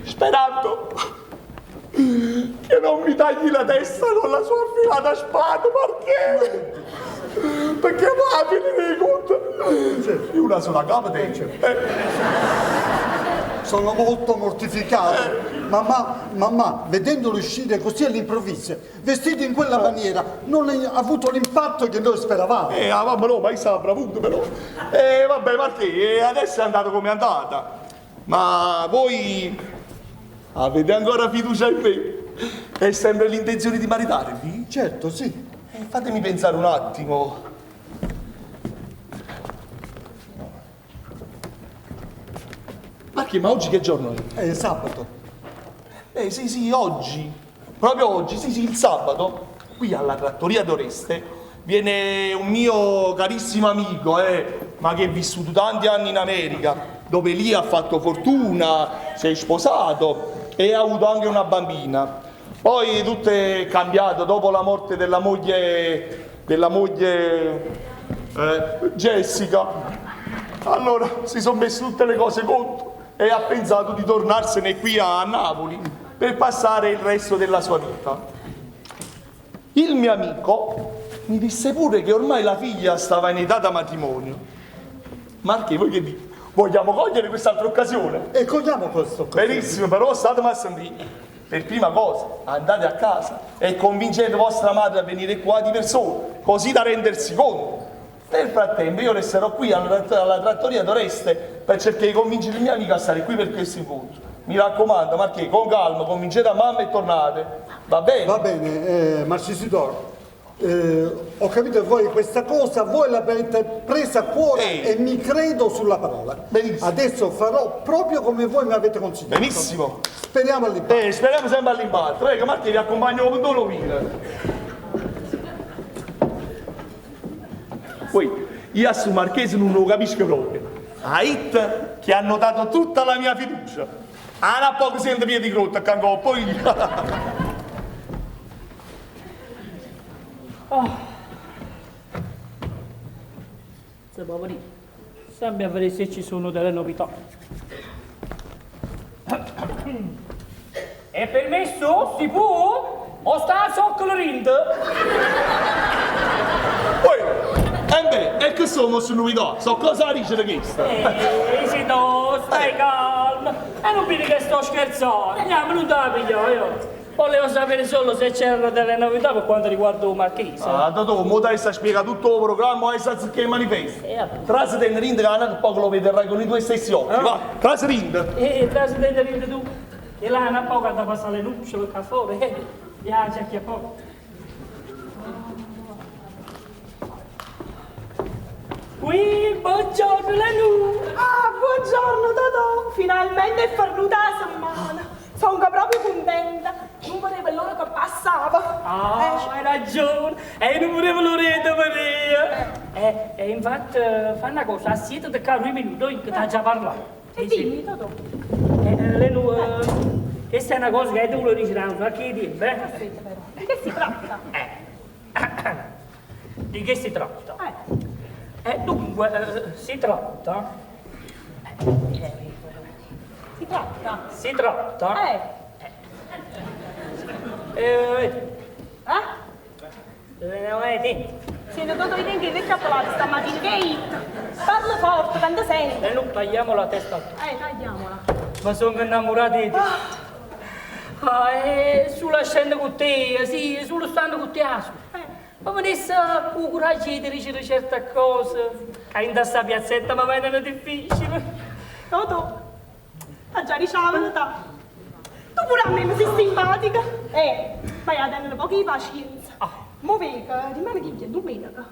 Sperando che non mi tagli la testa con la sua affilata spada, perché? Perché va a finire i conti. Io una sola capa te. Eh. Sono molto mortificato. Mamma, mamma, vedendolo uscire così all'improvviso, vestito in quella maniera, non ha avuto l'impatto che noi speravamo. Ah, vabbè, no, ma io stavo avuto però. Vabbè, Martì, adesso è andato come è andata. Ma voi avete ancora fiducia in me? È sempre l'intenzione di maritarvi? Certo, sì. Fatemi pensare un attimo. Marchi, ma oggi che giorno è? È sabato. Sì, sì, oggi. Proprio oggi, sì, sì, il sabato, qui alla trattoria d'Oreste, viene un mio carissimo amico, ma che è vissuto tanti anni in America, dove lì ha fatto fortuna, si è sposato e ha avuto anche una bambina. Poi tutto è cambiato dopo la morte della moglie, Jessica. Allora si sono messe tutte le cose contro e ha pensato di tornarsene qui a Napoli per passare il resto della sua vita. Il mio amico mi disse pure che ormai la figlia stava in età da matrimonio. Marchi, voi che dite? Vogliamo cogliere quest'altra occasione? E cogliamo questa occasione. Benissimo, però statemi a sentire. Per prima cosa andate a casa e convincete vostra madre a venire qua di persona, così da rendersi conto. Nel frattempo io resterò qui alla trattoria d'Oreste per cercare di convincere il mio amico a stare qui per questo incontro. Mi raccomando, Marchese, con calma, convincete a mamma e tornate. Va bene? Va bene, eh, Marcisidoro. Eh, ho capito che voi questa cosa, voi l'avete presa a cuore e mi credo sulla parola. Benissimo. Adesso farò proprio come voi mi avete consigliato. Benissimo. Speriamo all'impatto. Eh, speriamo sempre all'impatto. Prego, Marchese, vi accompagno con Dolovina. Poi, io a su Marchese non lo capisco proprio. A It che hanno dato tutta la mia fiducia. Ah, a poco sento piedi grotta, accanto poi. Oh. Se può dire. Sempre a vedere se ci sono delle novità. È permesso? Si può? O sta a zoccolo rind? Poi, e beh, e che sono su novità? So cosa dice questa? Ehi, sì, no, stai calmo. E non vedi che sto scherzando. Andiamo, non te la piglio io. Volevo sapere solo se c'erano delle novità per quanto riguarda il marchese. Ah, Totò, mo dai sta spiega tutto il programma e sta che manifesta. Trasi te rind che non poco lo vedrai con i tuoi stessi occhi, va. Trasi rind. Eh, trasi te rind tu. Che là una poco da passare le lucciole qua fuori. Eh, viaggia che a poco. Qui, buongiorno Lenu. Ah, buongiorno Totò. Finalmente è fornuta la settimana. Sono proprio contenta. Non volevo l'ora che passava. Ah, hai ragione. E non volevo l'ora Maria. Eh, e infatti, fa una cosa, siediti qua due minuti, che ti già parlato. E dimmi, Totò. Lenu, questa è una cosa che tu lo dici da un sacco di tempo, eh? Aspetta però. Di che si tratta? Di che si tratta? Dunque, si tratta... Si tratta? Si tratta... Eh. Eh? Eh? Eh, Sento Totò, io tengo il vecchio appalato stamattina, che hit. Parla forte, tanto senti. E non tagliamo la testa a tutti. Tagliamola. Ma sono innamorato di te. Ah, sulla scena con te, sì, sullo stand con te. ah, su. Ma venisse il coraggio di dire certe cose. Che in questa piazzetta mi vengono difficili. Totò, ha già ricevuta. Tu pure a me mi sei simpatica. Ma io tengo poca pazienza. Mo vedo, rimane che è domenica.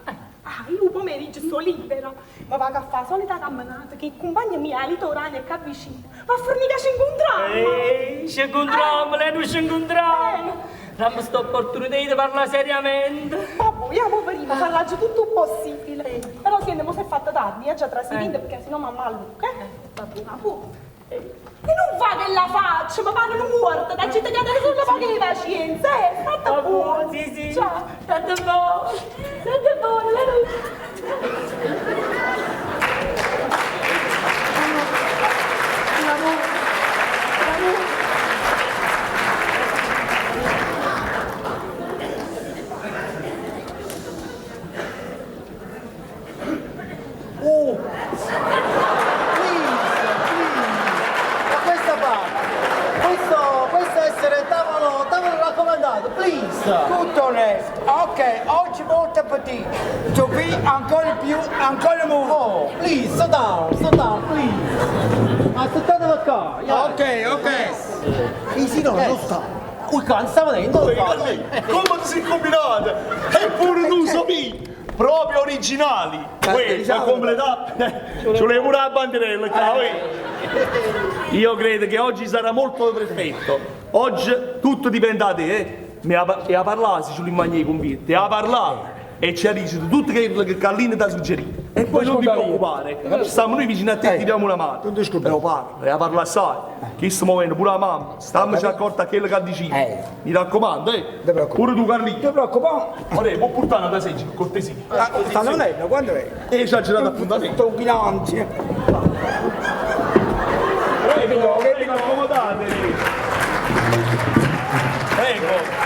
Ah, io pomeriggio sto libera. Ma vado a fare la solita camminata che il compagno mio è litorale e qua vicino. Ma a fornire ci incontriamo. Ehi, ci incontriamo, lei non ci incontriamo. Dammi sta opportunità di parlare seriamente. Vabbè, io mo prima farò tutto il possibile. Però senti, mo si è fatta tardi, io già trasferito perché sennò mamma allucca. Vabbè, ma fu. E non fa che la faccia, ma parlo morta, da città che solo poca di pazienza, eh, fatta buona. Sì, sì. Ciao. Tanto buono, tanto buono, lei Oh! Please, please! Da questa parte! Questo essere tavolo, tavolo raccomandato, please! Tutto onesto. Ok, oggi molto appetito. Tu qui ancora più, ancora molto. Oh, please, sit down, please! Aspettate qua! Ok, ok. Sì, no, non sta! Ui, qua, non stava dentro, non sta! Come ti sei combinato? Eppure tu, Sofì! Proprio originali! Uè, per completare, ci volevo pure la bandierella qua, uè. Io credo che oggi sarà molto perfetto. Oggi tutto dipende da te, eh. Mi ha, e a parlare se ci rimani convinti, a parlare e ci ha detto tutto quello che Carlino ti ha suggerito. E poi non ti preoccupare, stiamo noi vicino a te e ti diamo una mano. Non ti scordare. Però parla, e a parlare assai. Che sto muovendo pure la mamma, stiamoci accorti a quello che dici. Mi raccomando, eh. Pure tu Carlino. Ti preoccupare. Ora, può portare una seggia, per cortesia. Ah, stanno lei, quando è? E ci ha girato appuntamento. Sto in Prego, prego, accomodatevi. Prego.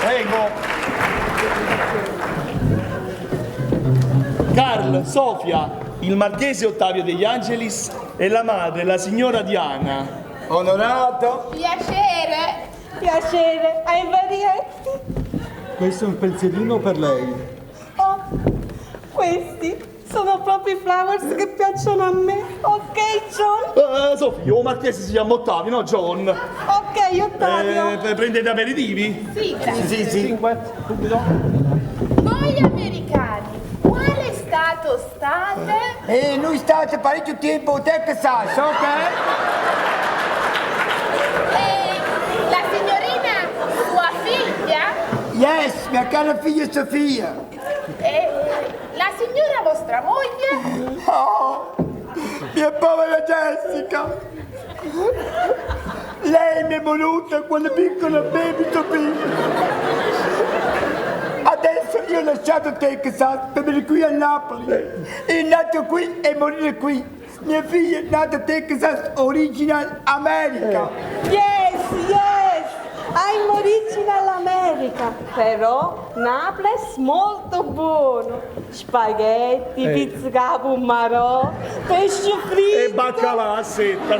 Prego. Carl, Sofia, il marchese Ottavio degli Angelis e la madre, la signora Diana. Onorato. Piacere. Piacere, ai varietti. Questo è un pensierino per lei. Oh, questi Sono proprio i flowers che piacciono a me. Ok, John? Eh, Sofia, 'o marchese si chiama Ottavio, no John? Ok, Ottavio. Eh, prendete aperitivi? Sì, grazie. Sì, sì. Voi americani, quale stato state? E noi state parecchio tempo a Texas, ok? E la signorina, sua figlia? Yes, mia cara figlia Sofia. E la signora vostra moglie? Oh, mia povera Jessica. Lei mi è voluta quando piccola baby Sofia. Adesso io ho lasciato Texas per venire qui a Napoli. È nato qui e morire qui. Mia figlia è nata a Texas, original America. Yes, yes, I'm original America, però Naples molto buono. Spaghetti, Eh. pizza capo, pesce fritto. E baccalà a setta.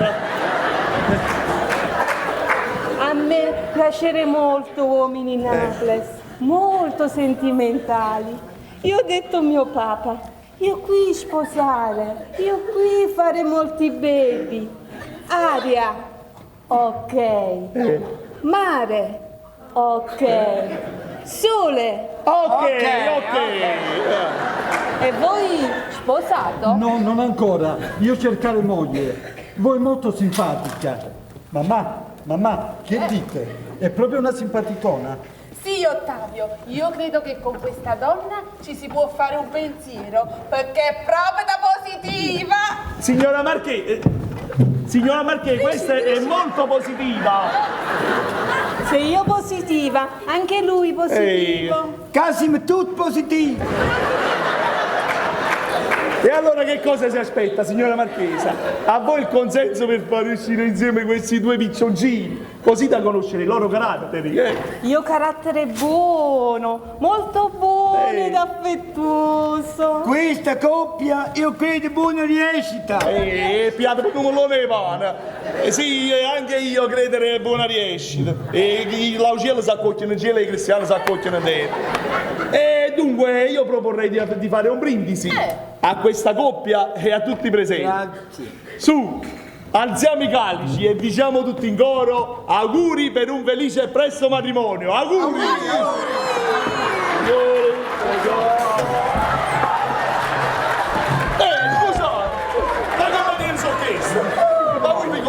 A me piacere molto uomini Naples, molto sentimentali. Io ho detto a mio papà, io qui sposare, io qui fare molti baby. Aria, ok. Mare, ok. Sole, Ok, ok. E voi sposato? No, non ancora. Io cercare moglie. Voi molto simpatica. Mamma, mamma, che dite? È proprio una simpaticona. Sì, Ottavio, io credo che con questa donna ci si può fare un pensiero, perché è proprio da positiva. Signora Marchè, signora Marchè, questa è molto positiva. Se io positiva, anche lui positivo. Casim tutto positivo. E allora che cosa si aspetta, signora Marchesa? A voi il consenso per far uscire insieme questi due piccioncini, così da conoscere i loro caratteri, eh? Io carattere buono, molto buono ed affettuoso. Questa coppia io credo buona riescita. Piatto per un molone di pane. Sì, anche io credere buona riescita. E l'auciello si accocchiano in cielo e i cristiani si accocchiano in terra. E dunque io proporrei di fare un brindisi a questa coppia e a tutti i presenti. Grazie. Su, alziamo i calici e diciamo tutti in coro auguri per un felice e presto matrimonio. Auguri! Scusate, ma come ne sono chiesto? Ma voi mi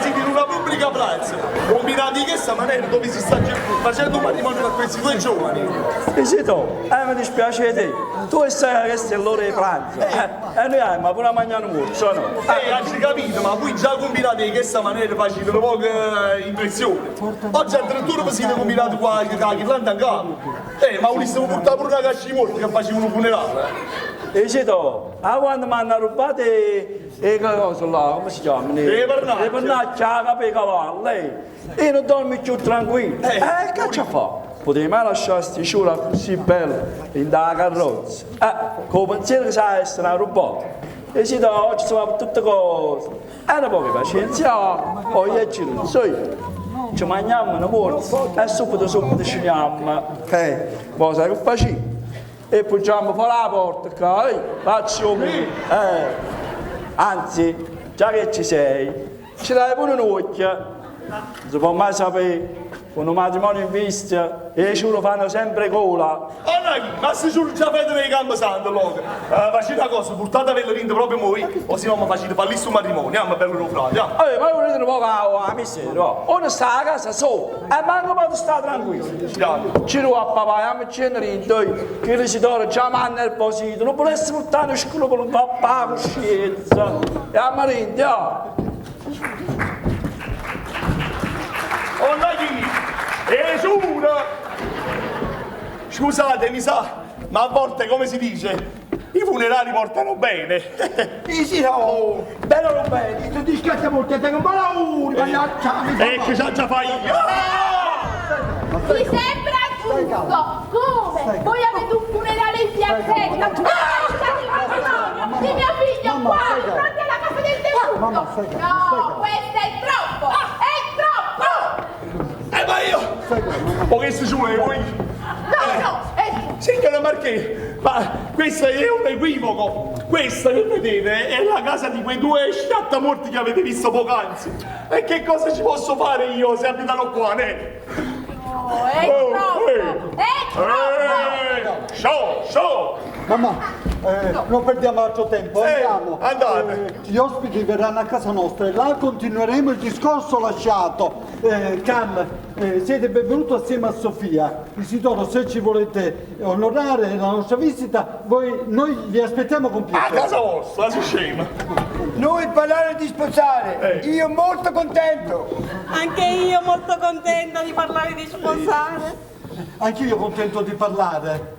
siete in una pubblica piazza, combinati in questa maniera dove si sta facendo un matrimonio tra questi due giovani. E sei tu, mi dispiace te, tu sai che è l'ora di pranzo, e noi abbiamo pure mangiare un morso, no? Hai capito, ma voi già combinate in questa maniera facete una poca impressione. Oggi addirittura vi siete combinati qua la ghirlanda in capo. Ma volessimo portare pure una caccia di morto che facevano un funerale. E sei tu, a quando mi hanno rubato e cosa là, come si chiama? Le pernacchie. Le pernacchie, la capo e cavallo, Io non dormo più tranquillo. Che ci fa? Potevi mai lasciare sti ciula così bella in da carrozza? Con il pensiero che sa essere una rubata. E si da oggi si va per tutte cose. E una poca pazienza, poi è giro, so io. Ci mangiamo una morsa e subito subito ci andiamo. Ma sai che facciamo? E poggiamo fuori la porta, qua, faccio Anzi, già che ci sei, ci dai pure un occhio. Non si può mai sapere, con un matrimonio in vista, e ci lo fanno sempre cola. Oh no, ma se ci già fate nei campi santo, loco. Facete una cosa, portate a vinto proprio voi, o se no mi facete fallire un matrimonio, andiamo bello frate, andiamo. Ma io volete un po' la miseria, no? Uno sta a casa solo, e manco posso stare tranquillo. Ci lo a papà, a me che le si torna già mi hanno nervosito, non volessi portare scrupolo un po' a coscienza. E a Marinda. Oh no, Scusate, mi sa, ma a volte, come si dice, i funerali portano bene. Sì, no, bello non bene, tu ti schiaccia molto, tengo un po' mannaggia, mi fa Ecco, già già fai io. Mi sembra giusto! Come? Voi avete un funerale in piazzetta! Ah, il matrimonio di mio figlio qua, di fronte alla casa del defunto! No, questo è troppo! È troppo! Ma io... Ho chiesto su voi! No, no! Signora Marchè, Ma questo è un equivoco. Questa che vedete è la casa di quei due schiattamorti che avete visto poc'anzi. E che cosa ci posso fare io se abitano qua, ne? Oh, è Oh, troppo! eh. È troppo! Eh, Show, show! Mamma, eh, non perdiamo altro tempo, Sì, andiamo. andate. Eh, gli ospiti verranno a casa nostra e là continueremo il discorso lasciato. Eh, Cam, eh, siete benvenuti assieme a Sofia. Isidoro, se ci volete onorare la nostra visita, voi, noi vi aspettiamo con A piacere. casa vostra, si scema. Noi parlare di sposare, Eh. io molto contento. Anche io molto contenta di parlare di sposare. Anch'io contento di parlare.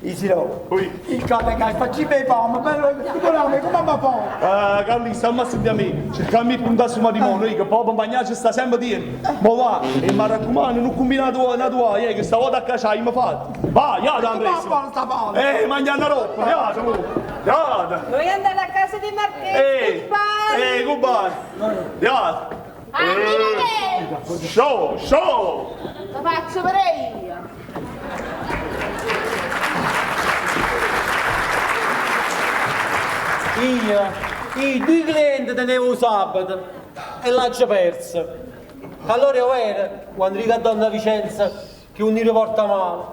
Isidoro, Ui. il capo è che facciamo i fame, come come mi fa? Ah, Carli, stiamo a sentire a me. Cercami di puntare sul matrimonio, io che poi per mangiare ci sta sempre dietro. Ma va, e mi raccomando, non combinate una tua, eh, che stavolta a casa mi fatto. Va, ya, Come Andrea. fa sta fame? Mangia una roba, ya, siamo. Ya. Noi andiamo a casa di Marchese, Eh, eh, goodbye. Ya. Arrivederci! Show, show. Lo faccio pure io. Io, i due clienti tenevo sabato e l'ho già perso. Allora è vero, quando dico a donna Vicenza che un nero porta male.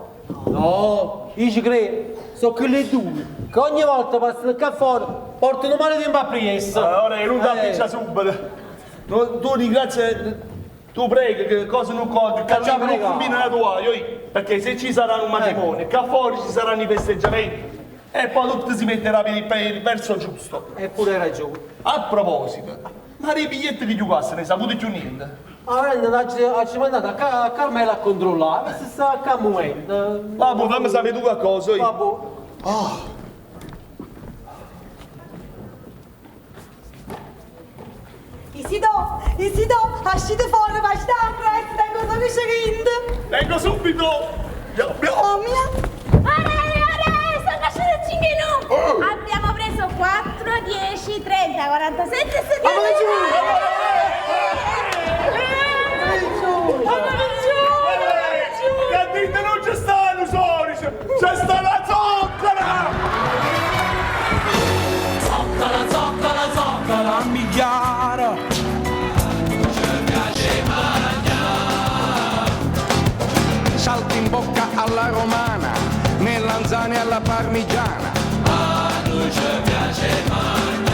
No, io ci credo, sono quelle due che ogni volta passano qua fuori portano male tempo a presso. Allora, non ti Eh. appiccia subito. Tu, tu ringrazia, tu prega che cosa non co- che Facciamo non pregare. combina la tua, io, perché se ci sarà un matrimonio, qua fuori ci saranno i festeggiamenti e poi tutto si metterà per il verso giusto. Eppure hai ragione. A proposito, ma dei biglietti di Newcastle ne hai saputo più niente? Allora ci mandato a, a Carmela a controllare, se sta a un momento. Vabbè, fammi sapere tu qualcosa. io. Vabbè. Isidò, Isidò, uscite fuori, ma sta presto, tengo solo i Vengo subito! Oh mia! Ore, ore, sono lasciate 5 minuti! Abbiamo preso 4, 10, 30, 47 e 79! Che dite non ci stanno sorici! C'è sta la zoccola! Zoccola, zoccola, zoccola, migliara. Ci piace mangiare. Salti in bocca alla romana, melanzane alla parmigiana. A noi ci piace mangiare.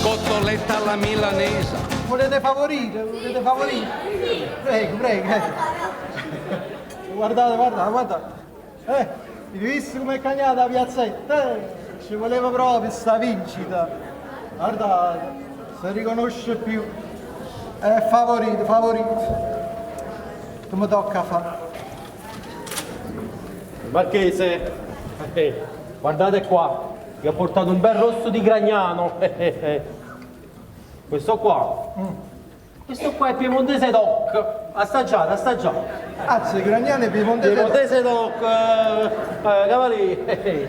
Cotoletta alla milanese. Volete favorire? Volete favorire? Prego, prego. Guardate, guardate, guardate. Avete visto com'è cagnata la piazzetta? Ci voleva proprio sta vincita. Guardate, si riconosce più. È favorito, favorito. Come tocca fare? Marchese, guardate qua, vi ho portato un bel rosso di Gragnano. Questo qua. Questo qua è piemontese doc. Assaggiate, assaggiate. Anzi, Gragnano è piemontese doc. Piemontese doc, cavaliere.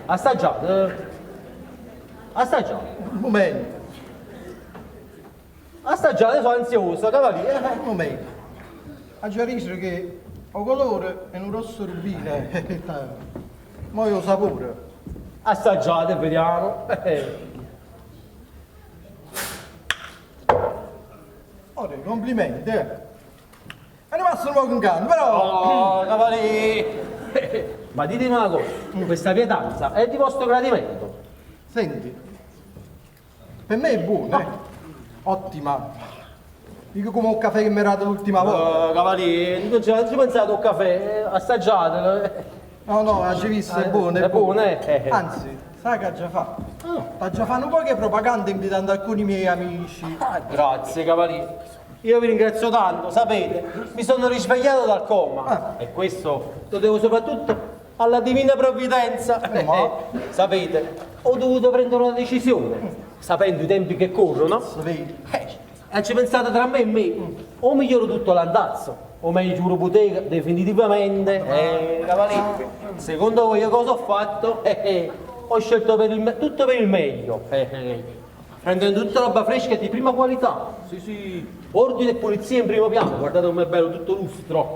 Assaggiate. Assaggiate. Un momento. Assaggiate, sono ansioso, cavaliere. Un momento. A già dice che il colore è un rosso rubino. Ma io sapore. Assaggiate, vediamo. Ora, complimenti. eh. È rimasto un poco in canto, però. Oh, cavaliere. Ma ditemi una cosa, questa pietanza è di vostro gradimento? Senti, per me è buona, eh. Ottima. Dico come un caffè che mi era dato l'ultima volta. Oh, cavaliere, non ci ci pensate un caffè, assaggiatelo. No, no, ha già visto, è buono, è È buono, buono. eh. Anzi, sai che ha già fatto? Ha già fatto un po' di propaganda invitando alcuni miei amici. Ah, grazie, cavaliere. Io vi ringrazio tanto, sapete, mi sono risvegliato dal coma. Ah. E questo lo devo soprattutto alla divina provvidenza. Sapete, ho dovuto prendere una decisione, sapendo i tempi che corrono. Sapete. E ci pensate tra me e me, o miglioro tutto l'andazzo, o meglio giuro bottega definitivamente. Cavaliere, secondo voi io cosa ho fatto? Ho scelto per il tutto per il meglio. Prendendo tutta roba fresca e di prima qualità. Sì, sì. Ordine e pulizia in primo piano. Guardate com'è bello, tutto lustro.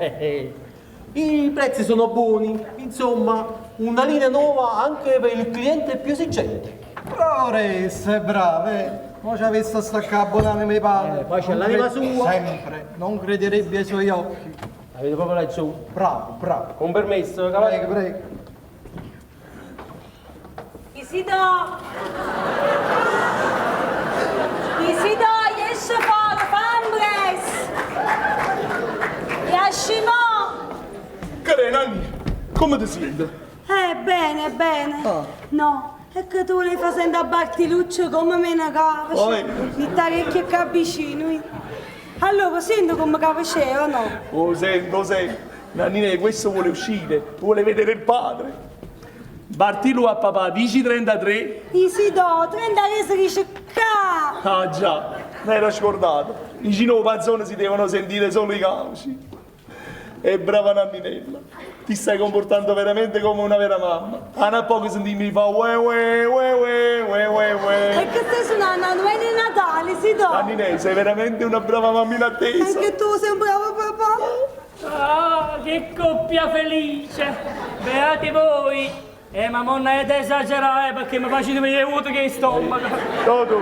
I prezzi sono buoni, insomma, una linea nuova anche per il cliente più esigente. Progress, bravo, eh. Mo ci avesse staccato a bonanima 'e padre. Eh, poi c'è l'anima sua. Sempre, non crederebbe ai suoi occhi. Avete proprio ragione. Bravo, bravo. Con permesso, Prego, prego. Isidò! Isidò, esce fuori, fambres! Esci mo! Che è, Nanni? Come ti senti? Bene, bene. No, è che tu le fai sentire a Bartiluccio come me ne cavo. Poi? Mi che qua vicino. eh. Allora, sento come cavaceva, no? Oh, sento, sento. Nannina, questo vuole uscire, vuole vedere il padre. Bartilu a papà, dici 33? Isidò, 30 che si dice ca! Ah già, me l'ero scordato. Vicino al pazzone si devono sentire solo i cauci. E brava Nanninella, ti stai comportando veramente come una vera mamma. A poco sentimi fa ue ue ue ue ue ue ue. E che stai suonando a Noele e Natale, Isidò? Nanninella, sei veramente una brava mammina attesa. Anche tu sei un bravo papà. Ah, che coppia felice! Beati voi! Eh, ma non è da esagerare perché mi facete venire vuoto che stomaco. Toto,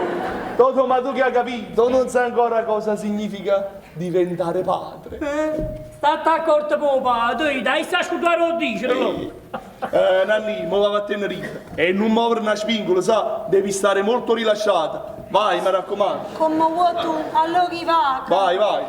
Toto, ma tu che hai capito? Non sai ancora cosa significa diventare padre. State accorto papà, tu dai sta ascoltare o dice, no? Eh, Nanni, mo va a Tenerife. E non muovere una spingola, sa? Devi stare molto rilasciata. Vai, mi raccomando. Come vuoi tu, allora va. Vai, vai.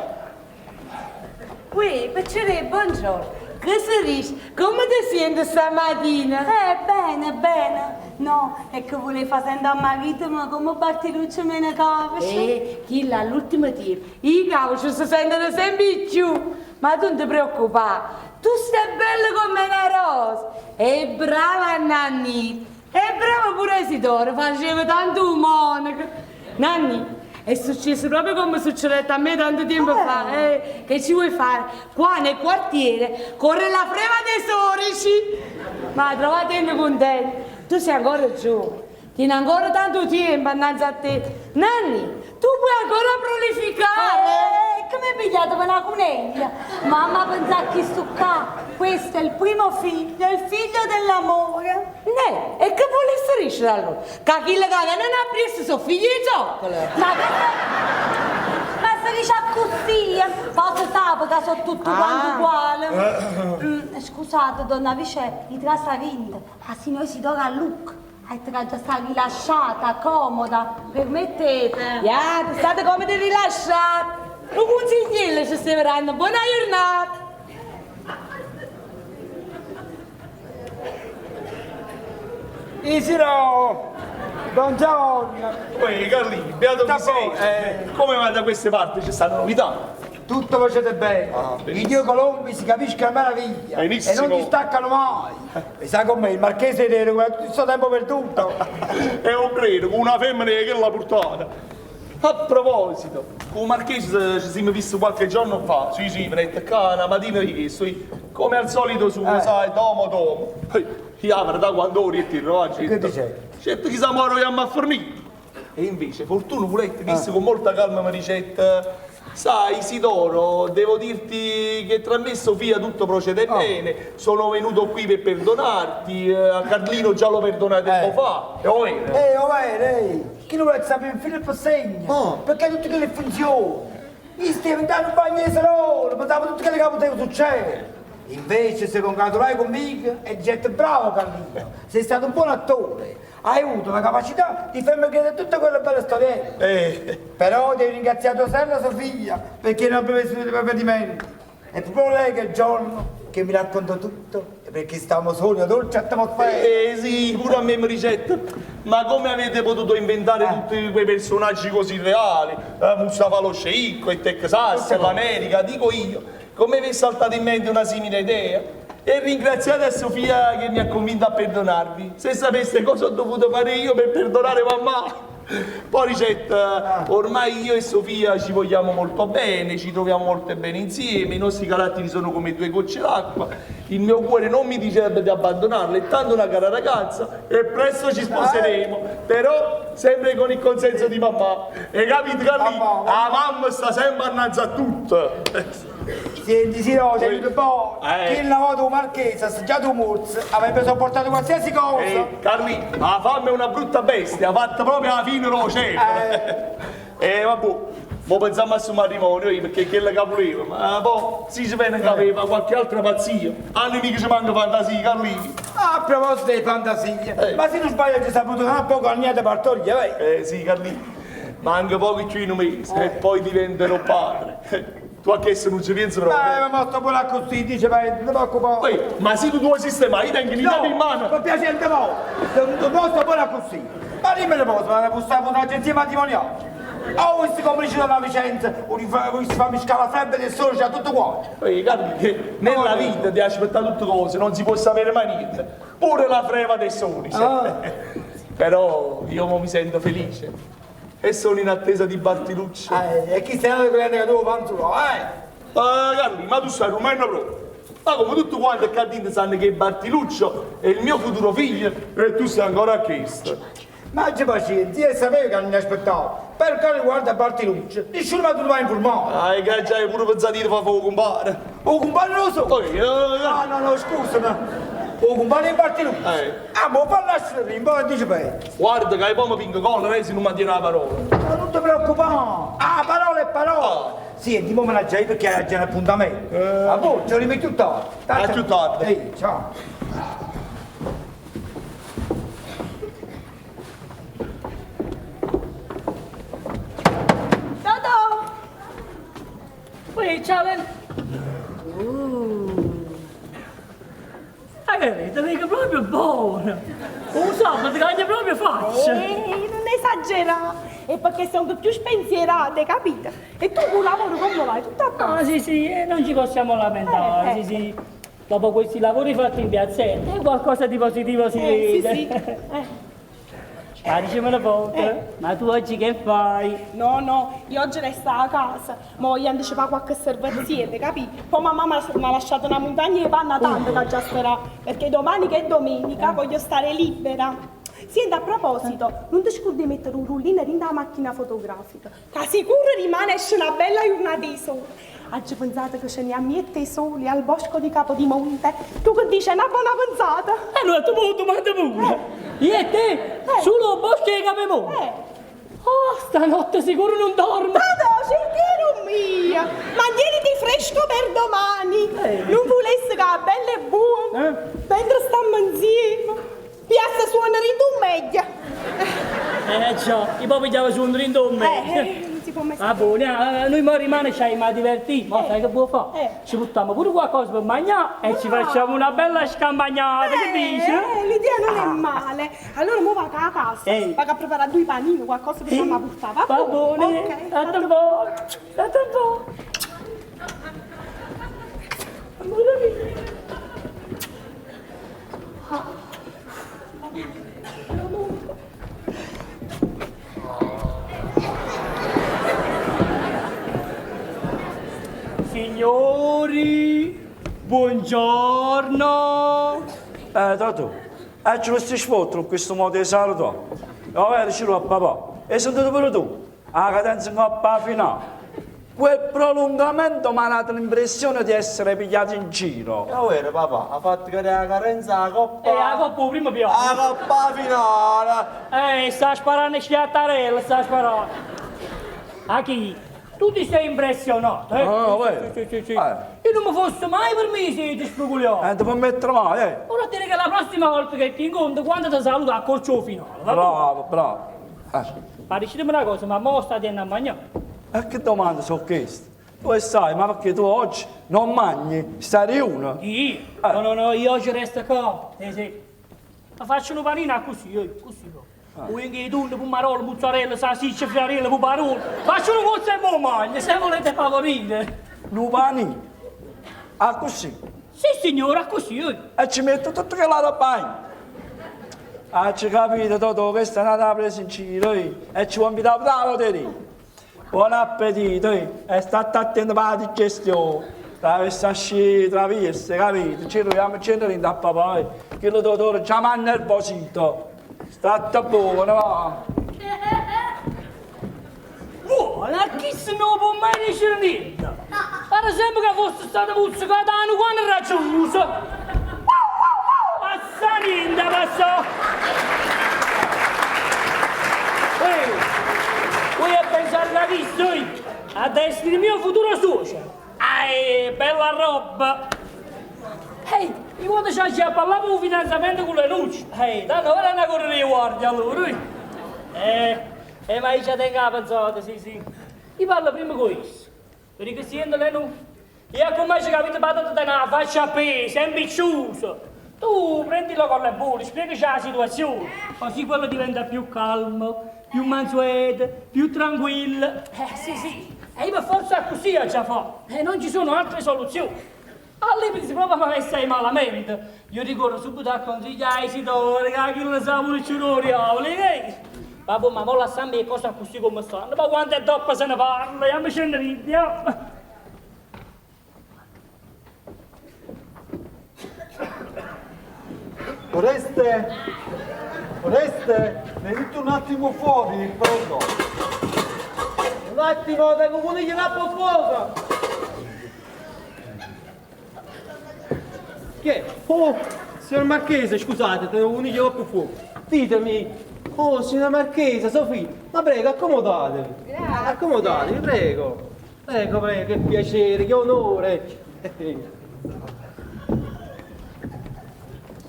Qui, piacere, buongiorno. Che si dice? Come ti senti stamattina? Eh, bene, bene. No, è che volevo far sentire a marito, ma come Bartiluccio me ne capisce? Eh, chi là, all'ultimo tempo, i cavoli si sentono sempre di più. Ma tu non ti preoccupare, tu stai bella come una rosa. E brava Nanni, e brava pure Isidoro, faceva tanto monaco. Nanni, è successo proprio come succedette a me tanto tempo fa. Eh, che ci vuoi fare? Qua nel quartiere corre la freva dei sorici. Ma trovate contento. Tu sei ancora giovane, tieni ancora tanto tempo innanzi a te. Nanni, tu puoi ancora prolificare. Eh, come hai pigliato per una cuneglia? Mamma pensa a chi sto qua. Questo è il primo figlio, il figlio dell'amore. Ne, e che volesse dicere allora? Che chi le caga non ha preso suo figlio di zoccolo. Ma che... Ma se dice così, poi si sa che sono tutti quanti uguali. Scusate, donna Vice, i trasarinda, la signora Isidora Luc, è già sta rilasciata, comoda, permettete. Ya, state come rilasciate. Un consigliere ci stai buona giornata. Isidoro, buongiorno. Uè, Carlini, beato chi sei. Eh. Come va da queste parti? Ci stanno novità? Tutto facete bene. I due colombi si capiscono a meraviglia. Benissimo. E non ti staccano mai. E sa com'è, il marchese era tutto il suo tempo perduto. È un credo, con una femmina che l'ha portata. A proposito, con il marchese ci siamo visti qualche giorno fa. Sì, sì, venette qua una mattina di questo, come al solito su, sai, domo domo. Io la verità quando ora ti rovaggi. Che dice? Certo chissà mo vogliamo a fornire. E invece Fortuno Puletti disse con molta calma mi ricetta Sai Isidoro, devo dirti che tra me e Sofia tutto procede bene, sono venuto qui per perdonarti, a Carlino già l'ho perdonato tempo fa, è vero? Eh, oh, eh, chi non vuole sapere fino al segno? Perché tutte quelle funzioni. Io stavo andando in bagno di salone, pensavo tutto quello che poteva succedere. Invece si congratulai conmigo e dicette bravo Carlino, sei stato un buon attore, hai avuto la capacità di farmi credere tutte quelle belle storielle. Eh. Però devi ringraziare tua sorella Sofia perché non ha previsto i provvedimenti. È proprio lei che il giorno che mi racconta tutto è perché stavamo soli una dolce atmosfera. Eh sì, pure a me mi ricetta. Ma come avete potuto inventare tutti quei personaggi così reali? Mustafa lo sceicco, il Texas, l'America, dico io. Come vi è saltata in mente una simile idea? E ringraziate a Sofia che mi ha convinto a perdonarvi. Se sapeste cosa ho dovuto fare io per perdonare mamma. Poi ricetta, ormai io e Sofia ci vogliamo molto bene, ci troviamo molto bene insieme, i nostri caratteri sono come due gocce d'acqua, il mio cuore non mi dicerebbe di abbandonarla, è tanto una cara ragazza e presto ci sposeremo, però sempre con il consenso di mamma. E capite Carlì, la mamma sta sempre innanzi a tutto. Sienti, sì, no, c'è venuto buono. Eh. Che una volta un marchese ha assaggiato un morso, avrebbe sopportato qualsiasi cosa. Ehi, Carlì, la fame è una brutta bestia, ha fatto proprio la fine dello cielo. Eh, vabbè, mo pensiamo a suo matrimonio, io, perché è quello che volevo, ma poi si ci viene che aveva qualche altra pazzia. A noi mica ci manca fantasia, Carlì. Ah, a proposito di fantasie, ma se non sbaglio ci saputo non poco a niente per togliere, vai. Eh sì, Carlì, manca poco più in un mese e poi diventerò padre. Tu a che se non ci pensi proprio? Eh, ma sto pure così, dice, vai, non ti preoccupare. Ehi, ma se tu vuoi sistemare, io tengo l'idea in mano. Mi piace il mo, non sto pure così. Ma dimmi una cosa, ma possiamo un'agenzia matrimoniale? Oh, questi complici della Vicenza, si fa miscare la febbre del sole, c'è tutto quanto. Ehi, Carlì, che nella vita ti aspettare tutte cose, non si può sapere mai niente. Pure la freva dei soli. Ah. Però io mo mi sento felice e sono in attesa di Bartiluccio. Eh, e chi sei andato con che tu panzulo, eh? Ah, Carlì, ma tu stai rumendo proprio. Ma come tutti quanti qua dentro sanno che Bartiluccio è il mio futuro figlio e tu sei ancora a questo. Ma oggi pazienza, io sapevo che non mi aspettavo. Per quanto riguarda Bartiluccio, nessuno mi ha dovuto mai informare. Ah, che già hai pure pensato di fare fuoco compare. O compare non lo so. Oh, eh, No, no, no, scusami. O compare di Bartiluccio. Eh. Ah, ma fa nascere prima, poi dice bene. Guarda che poi mi pingo colla, eh, se non mantiene la parola. Ma non ti preoccupare. Ah, parola è parola. Senti, mo me la già perché era già un appuntamento. A voi, ci rimetto più tardi. A più tardi. Ehi, ciao. Totò! Poi ciao Len. Ah, che ti vedo proprio buona. Un sabato cambia proprio faccia. Ehi, non esagerare! È perché sono più spensierate, capito? E tu con lavoro come vai? Tutto a posto? Ah, sì, sì, non ci possiamo lamentare, Eh, sì, sì. Dopo questi lavori fatti in piazzetta, qualcosa di positivo si Eh, sì, vede. sì. Eh. Ma dicemelo poco, ma tu oggi che fai? No, no, io oggi resto a casa, ma voglio anticipare qualche serviziere, capito? Poi mamma mi ha lasciato una montagna di panna tanto che già starà, perché domani che è domenica voglio stare libera. Senti, a proposito, non ti scordi di mettere un rullino dentro la macchina fotografica, che sicuro rimane esce una bella giornata di sole. Oggi pensate che ce ne a e te soli al bosco di Capodimonte. Tu che dici, è una buona pensata? Allora tu mi domanda pure. Io e te, solo bosco di Capemonte. Oh, stanotte sicuro non dormo. Totò, cerchiero mia, mantieniti fresco per domani. Non volesse che la bella e buona, mentre stiamo insieme, piazza suonare in tu meglio. Eh già, i poi pigliava su un rindome. Non si può mai Va buona, noi mo rimane ci abbiamo divertito, ma sai che può fare? Ci buttiamo pure qualcosa per mangiare e ci facciamo una bella scampagnata, che dici? L'idea non è male. Allora mo vado a casa, vado a preparare due panini, qualcosa che mamma portava. Va bene, Ok. tanto buono, tanto buono. Amore mio. Signori, buongiorno. Totò, ce lo stai sfotto con questo modo di salutare. No, vero, ce l'ho a papà. E sentito pure tu, la cadenza in coppa finale. Quel prolungamento mi ha dato l'impressione di essere pigliato in giro. Ma vero papà, ha fatto cadere la carenza la coppa. E la coppa prima piano. La coppa finale. Sta sparando schiattarella, sta sparando. A chi? Tu ti sei impressionato, eh? Ah, Sì, vero? sì, sì, sì. Io non mi fosse mai permesso di ti sfrugugliare. Ti può mettere male, eh. Ora dire che la prossima volta che ti incontro, quando ti saluto, accorcio finale. Va bene? Bravo, bravo. Ma dicimi una cosa, ma mo stai a mangiare? E che domande sono queste? Tu sai, ma perché tu oggi non mangi, stai riuno? Io? No, no, no, io oggi resto qua. Sì, sì. Ma faccio una panina così, io, così. No. Poi anche i tonno, pomarolo, mozzarella, salsiccia, friarella, puparolo. Faccio una cosa e mo mangio, se volete favorire. Un panino? Ah, così? Sì, signora, così. Io. E ci metto tutto che la roba. Ah, ci capito, Totò, questa è una presa in giro, eh. E ci vuoi invitare a lotteria. Buon appetito, eh. E state attento per la digestione. Traversa sci, traversa, capito? Ci troviamo in a papà, eh. Che lo dottore già mi ha nervosito. State buono, va. Buona, chi se non può mai dire niente. Ma Pare sempre che fosse stato muzzicato da un cane raggioso. Passa niente, passa. Ehi, vuoi a pensare a chi sei? Ad essere il mio futuro suocero. Ah, bella roba. Ehi, io quando ci a parlare un fidanzamento con le luci, ehi, tanto ora una correre di guardia allora. Eh, ma io ci tengo la pensata, sì, sì. Io parlo prima con questo. Perché sento lei non... Io come ci capito, patata te una faccia appesa, è ambiccioso. Tu prendilo con le buone, spiegaci la situazione, così quello diventa più calmo, più mansueto, più tranquillo. Sì, sì, e io per forza così ho già fatto. E non ci sono altre soluzioni. All'inizio si prova a messa malamente. Io ricorro subito a consigliare ai signori, che chi non sa pure ci diavolo, eh? Vabbè, ma mo lasciamo le cose così come stanno. Ma quando è dopo se ne parla, io mi ce ne ridiamo. Oreste? Oreste? Venite un attimo fuori, prego. Un attimo, tengo un coniglio in fuoco! Che è? Oh, signor Marchese, scusate, tengo un coniglio troppo fuoco. Ditemi, oh, signora Marchese, Sofì, ma prego, accomodatevi. Grazie. Accomodatevi, prego. Prego, prego, che piacere, che onore.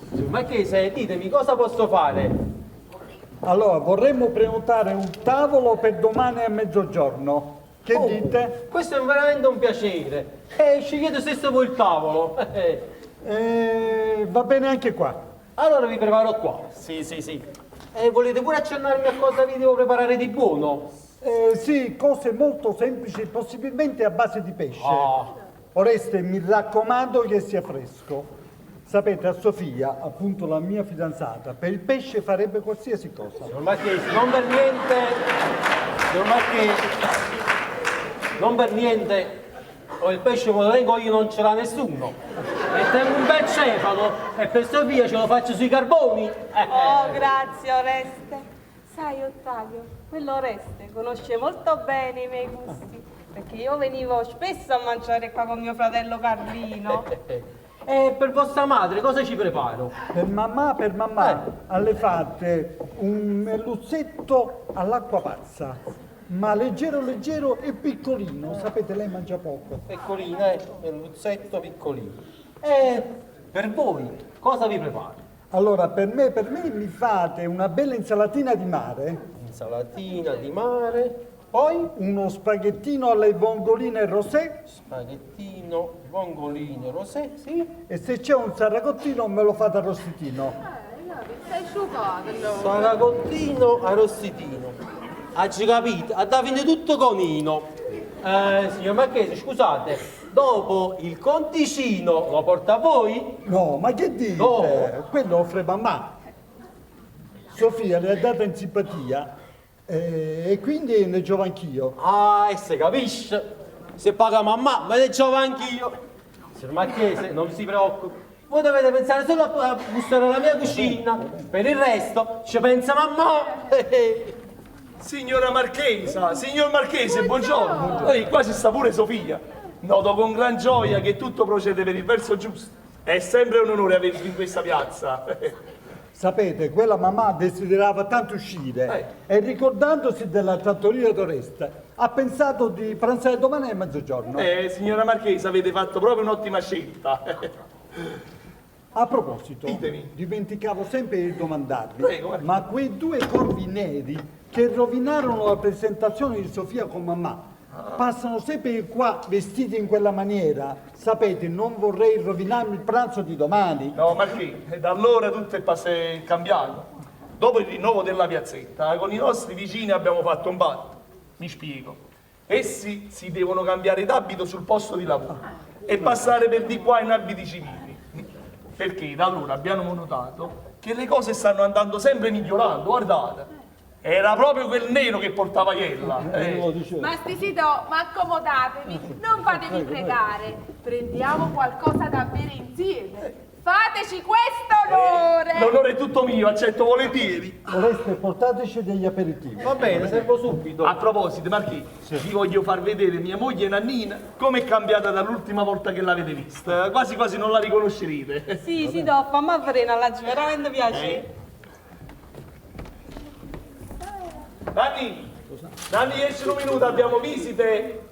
Signor Marchese, ditemi cosa posso fare? Allora, vorremmo prenotare un tavolo per domani a mezzogiorno. Che Oh, dite? Questo è veramente un piacere. E scegliete stesso voi il tavolo. Va bene anche qua. Allora vi preparo qua. Sì, sì, sì. E volete pure accennarmi a cosa vi devo preparare di buono? Sì, cose molto semplici, possibilmente a base di pesce. Ah. Oreste, mi raccomando che sia fresco. Sapete, a Sofia, appunto la mia fidanzata, per il pesce farebbe qualsiasi cosa. Signor Marchese, non per niente, signor Marchese, non per niente, ho il pesce come lo tengo io non ce l'ha nessuno. E tengo un bel cefalo e per Sofia ce lo faccio sui carboni. Oh, grazie Oreste. Sai Ottavio, quello Oreste conosce molto bene i miei gusti, perché io venivo spesso a mangiare qua con mio fratello Carlino. E per vostra madre cosa ci preparo? Per mamma, alle fatte un merluzzetto all'acqua pazza, ma leggero leggero e piccolino, sapete lei mangia poco. Piccolino, merluzzetto piccolino. E per voi cosa vi preparo? Allora, per me mi fate una bella insalatina di mare. Insalatina di mare, poi? Uno spaghettino alle vongoline e rosé. Spaghettino, vongoline, rosé, sì. E se c'è un saragottino me lo fate arrostitino. Sei sciupato allora. Saragottino arrostitino. Ha già capito, ha da finire tutto conino. Signor Marchese, scusate, dopo il conticino lo porta a voi? No, ma che dite? No. Quello offre mamma. Sofia le ha data in simpatia e quindi ne giovo anch'io. Ah, e se capisce. Se paga mamma, me ne giovo anch'io. Signor Marchese, non si preoccupi. Voi dovete pensare solo a gustare la mia cucina. Per il resto ci pensa mamma. Signora Marchesa, signor Marchese, buongiorno. Ehi, qua ci sta pure Sofia. Noto con gran gioia che tutto procede per il verso giusto. È sempre un onore avervi in questa piazza. Sapete, quella mamma desiderava tanto uscire e ricordandosi della trattoria d'Oreste ha pensato di pranzare domani a mezzogiorno. Signora Marchesa, avete fatto proprio un'ottima scelta. A proposito, Ditemi. dimenticavo sempre di domandarvi, Prego, ma quei due corvi neri che rovinarono la presentazione di Sofia con mamma passano sempre qua vestiti in quella maniera. Sapete, non vorrei rovinarmi il pranzo di domani. No, Marchese, da allora tutto è cambiato. Dopo il rinnovo della piazzetta, con i nostri vicini abbiamo fatto un patto. Mi spiego. Essi si devono cambiare d'abito sul posto di lavoro e passare per di qua in abiti civili. Perché da allora abbiamo notato che le cose stanno andando sempre migliorando, guardate. Era proprio quel nero che portava iella. Ma Stisito, ma accomodatevi, non fatevi pregare. Prendiamo qualcosa da bere insieme. Fateci questo onore! L'onore è tutto mio, accetto volentieri. Oreste, portateci degli aperitivi. Va bene, servo subito. A proposito, Marchì, vi voglio far vedere mia moglie Nannina come è cambiata dall'ultima volta che l'avete vista. Quasi quasi non la riconoscerete. Sì, sì, do, fammi a frena, la ci veramente piace. Nanni, Nanni, esci un minuto, abbiamo visite.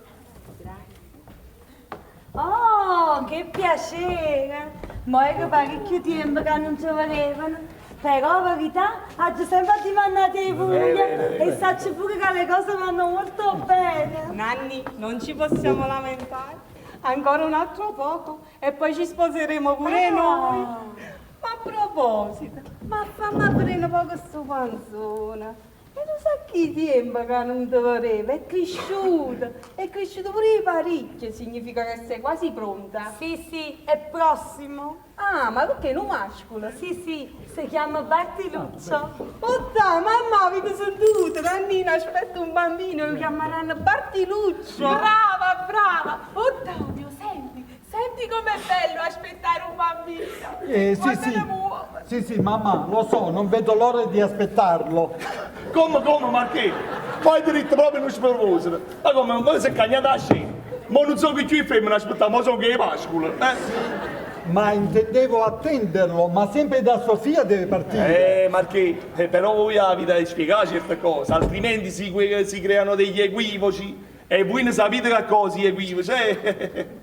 Oh, che piacere! Ma è che parecchio tempo che non ci vedevano. Però, la verità, ho sempre dimandato in Puglia e saccio pure che le cose vanno molto bene. Nanni, non ci possiamo lamentare. Ancora un altro poco e poi ci sposeremo pure noi. Ma a proposito, ma fammi aprire un poco sto panzone. E tu sai chi tempo che non ti voleva? È cresciuto, è cresciuto pure parecchio, significa che sei quasi pronta. Sì, sì, è prossimo. Ah, ma perché non mascolo? Sì, sì, si chiama Bartiluccio. Otta, mamma, avete sentito? Nannina aspetta un bambino, lo chiameranno Bartiluccio. Brava, brava! Ottavio, senti, senti com'è bello aspettare un bambino. Eh, sì, Quando sì. ne muove. Sì, sì, mamma, lo so, non vedo l'ora di aspettarlo. Come, come, Marchì? Fai diritto proprio non sproposito. Ma come, ma si è cagnata la scena. Ma non so che più femmine aspettare, ma so che è mascolo. Eh? Ma intendevo attenderlo, ma sempre da Sofia deve partire. Marchì, però voi avete da spiegare certe cose, altrimenti si, si creano degli equivoci. E voi ne sapete che cosa gli equivoci, eh?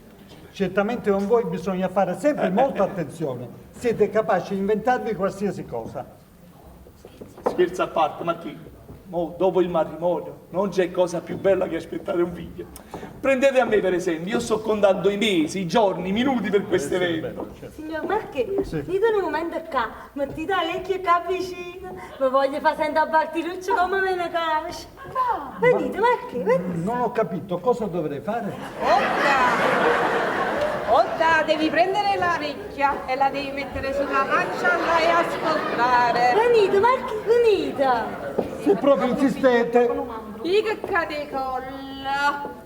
Certamente con voi bisogna fare sempre molta attenzione. Siete capaci di inventarvi qualsiasi cosa. Scherzo a parte, Marchì. Mo, dopo il matrimonio non c'è cosa più bella che aspettare un figlio. Prendete a me per esempio, io sto contando i mesi, i giorni, i minuti per questo evento. Signor Marchese, sì. Dite un momento qua, mettete l'orecchio qua vicino, mi voglio far sentire a Bartiluccio come me ne capisce. Venite, Marchese, venite. Non ho capito cosa dovrei fare. Otta, Otta, devi prendere l'orecchia e la devi mettere sulla pancia là e ascoltare. Venite, Marchese, venite. Se proprio insistete. Io che cade colla.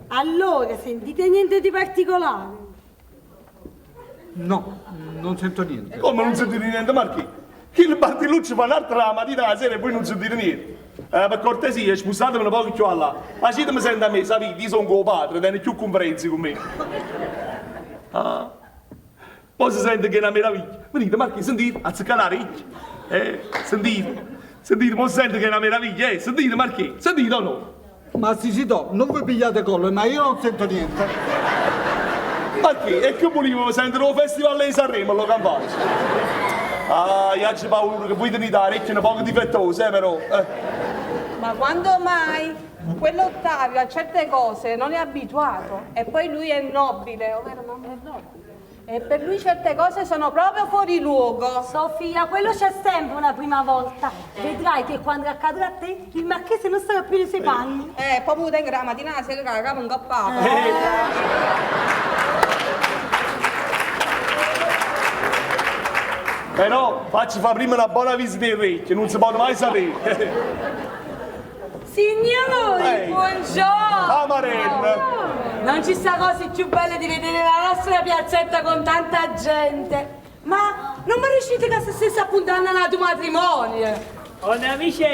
Allora, sentite niente di particolare? No, non sento niente. Come non sentite niente, Marchì? Il Bartiluccio fa un'altra la mattina alla sera e voi non sentite niente. Per cortesia, sposatemi un poco più là. Facetemi sentire a me, sapete, io sono tuo padre, tiene più conferenze con me. Ah. Poi si sente che è una meraviglia. Venite, Marchì, sentite, azzeccate la orecchia. Sentite, sentite, poi si sente che è una meraviglia, sentite, Marchì, sentite o no? Ma sì, sì, no, non vi pigliate collo, ma io non sento niente. Marchì, e che volevo sentire un festival di Sanremo, lo campaccio? Ah, io ho paura che voi tenete l'orecchio un poco difettosa, però. Ma quando mai? Quell'Ottavio a certe cose non è abituato. E poi lui è nobile, ovvero mamma è nobile. E per lui certe cose sono proprio fuori luogo. Sofia, quello c'è sempre una prima volta. Vedrai che quando accadrà a te, il marchese non sarà più nei suoi panni. Poi pure tengo la mattina la sera che la capo ingoppata. Però facci fare prima una buona visita ai orecchie, non si può mai sapere. Signori, buongiorno! Amarella! Non ci sta cosa più bella di vedere la nostra piazzetta con tanta gente. Ma non mi riuscite che se stesse appuntando a un matrimonio? Onna amici,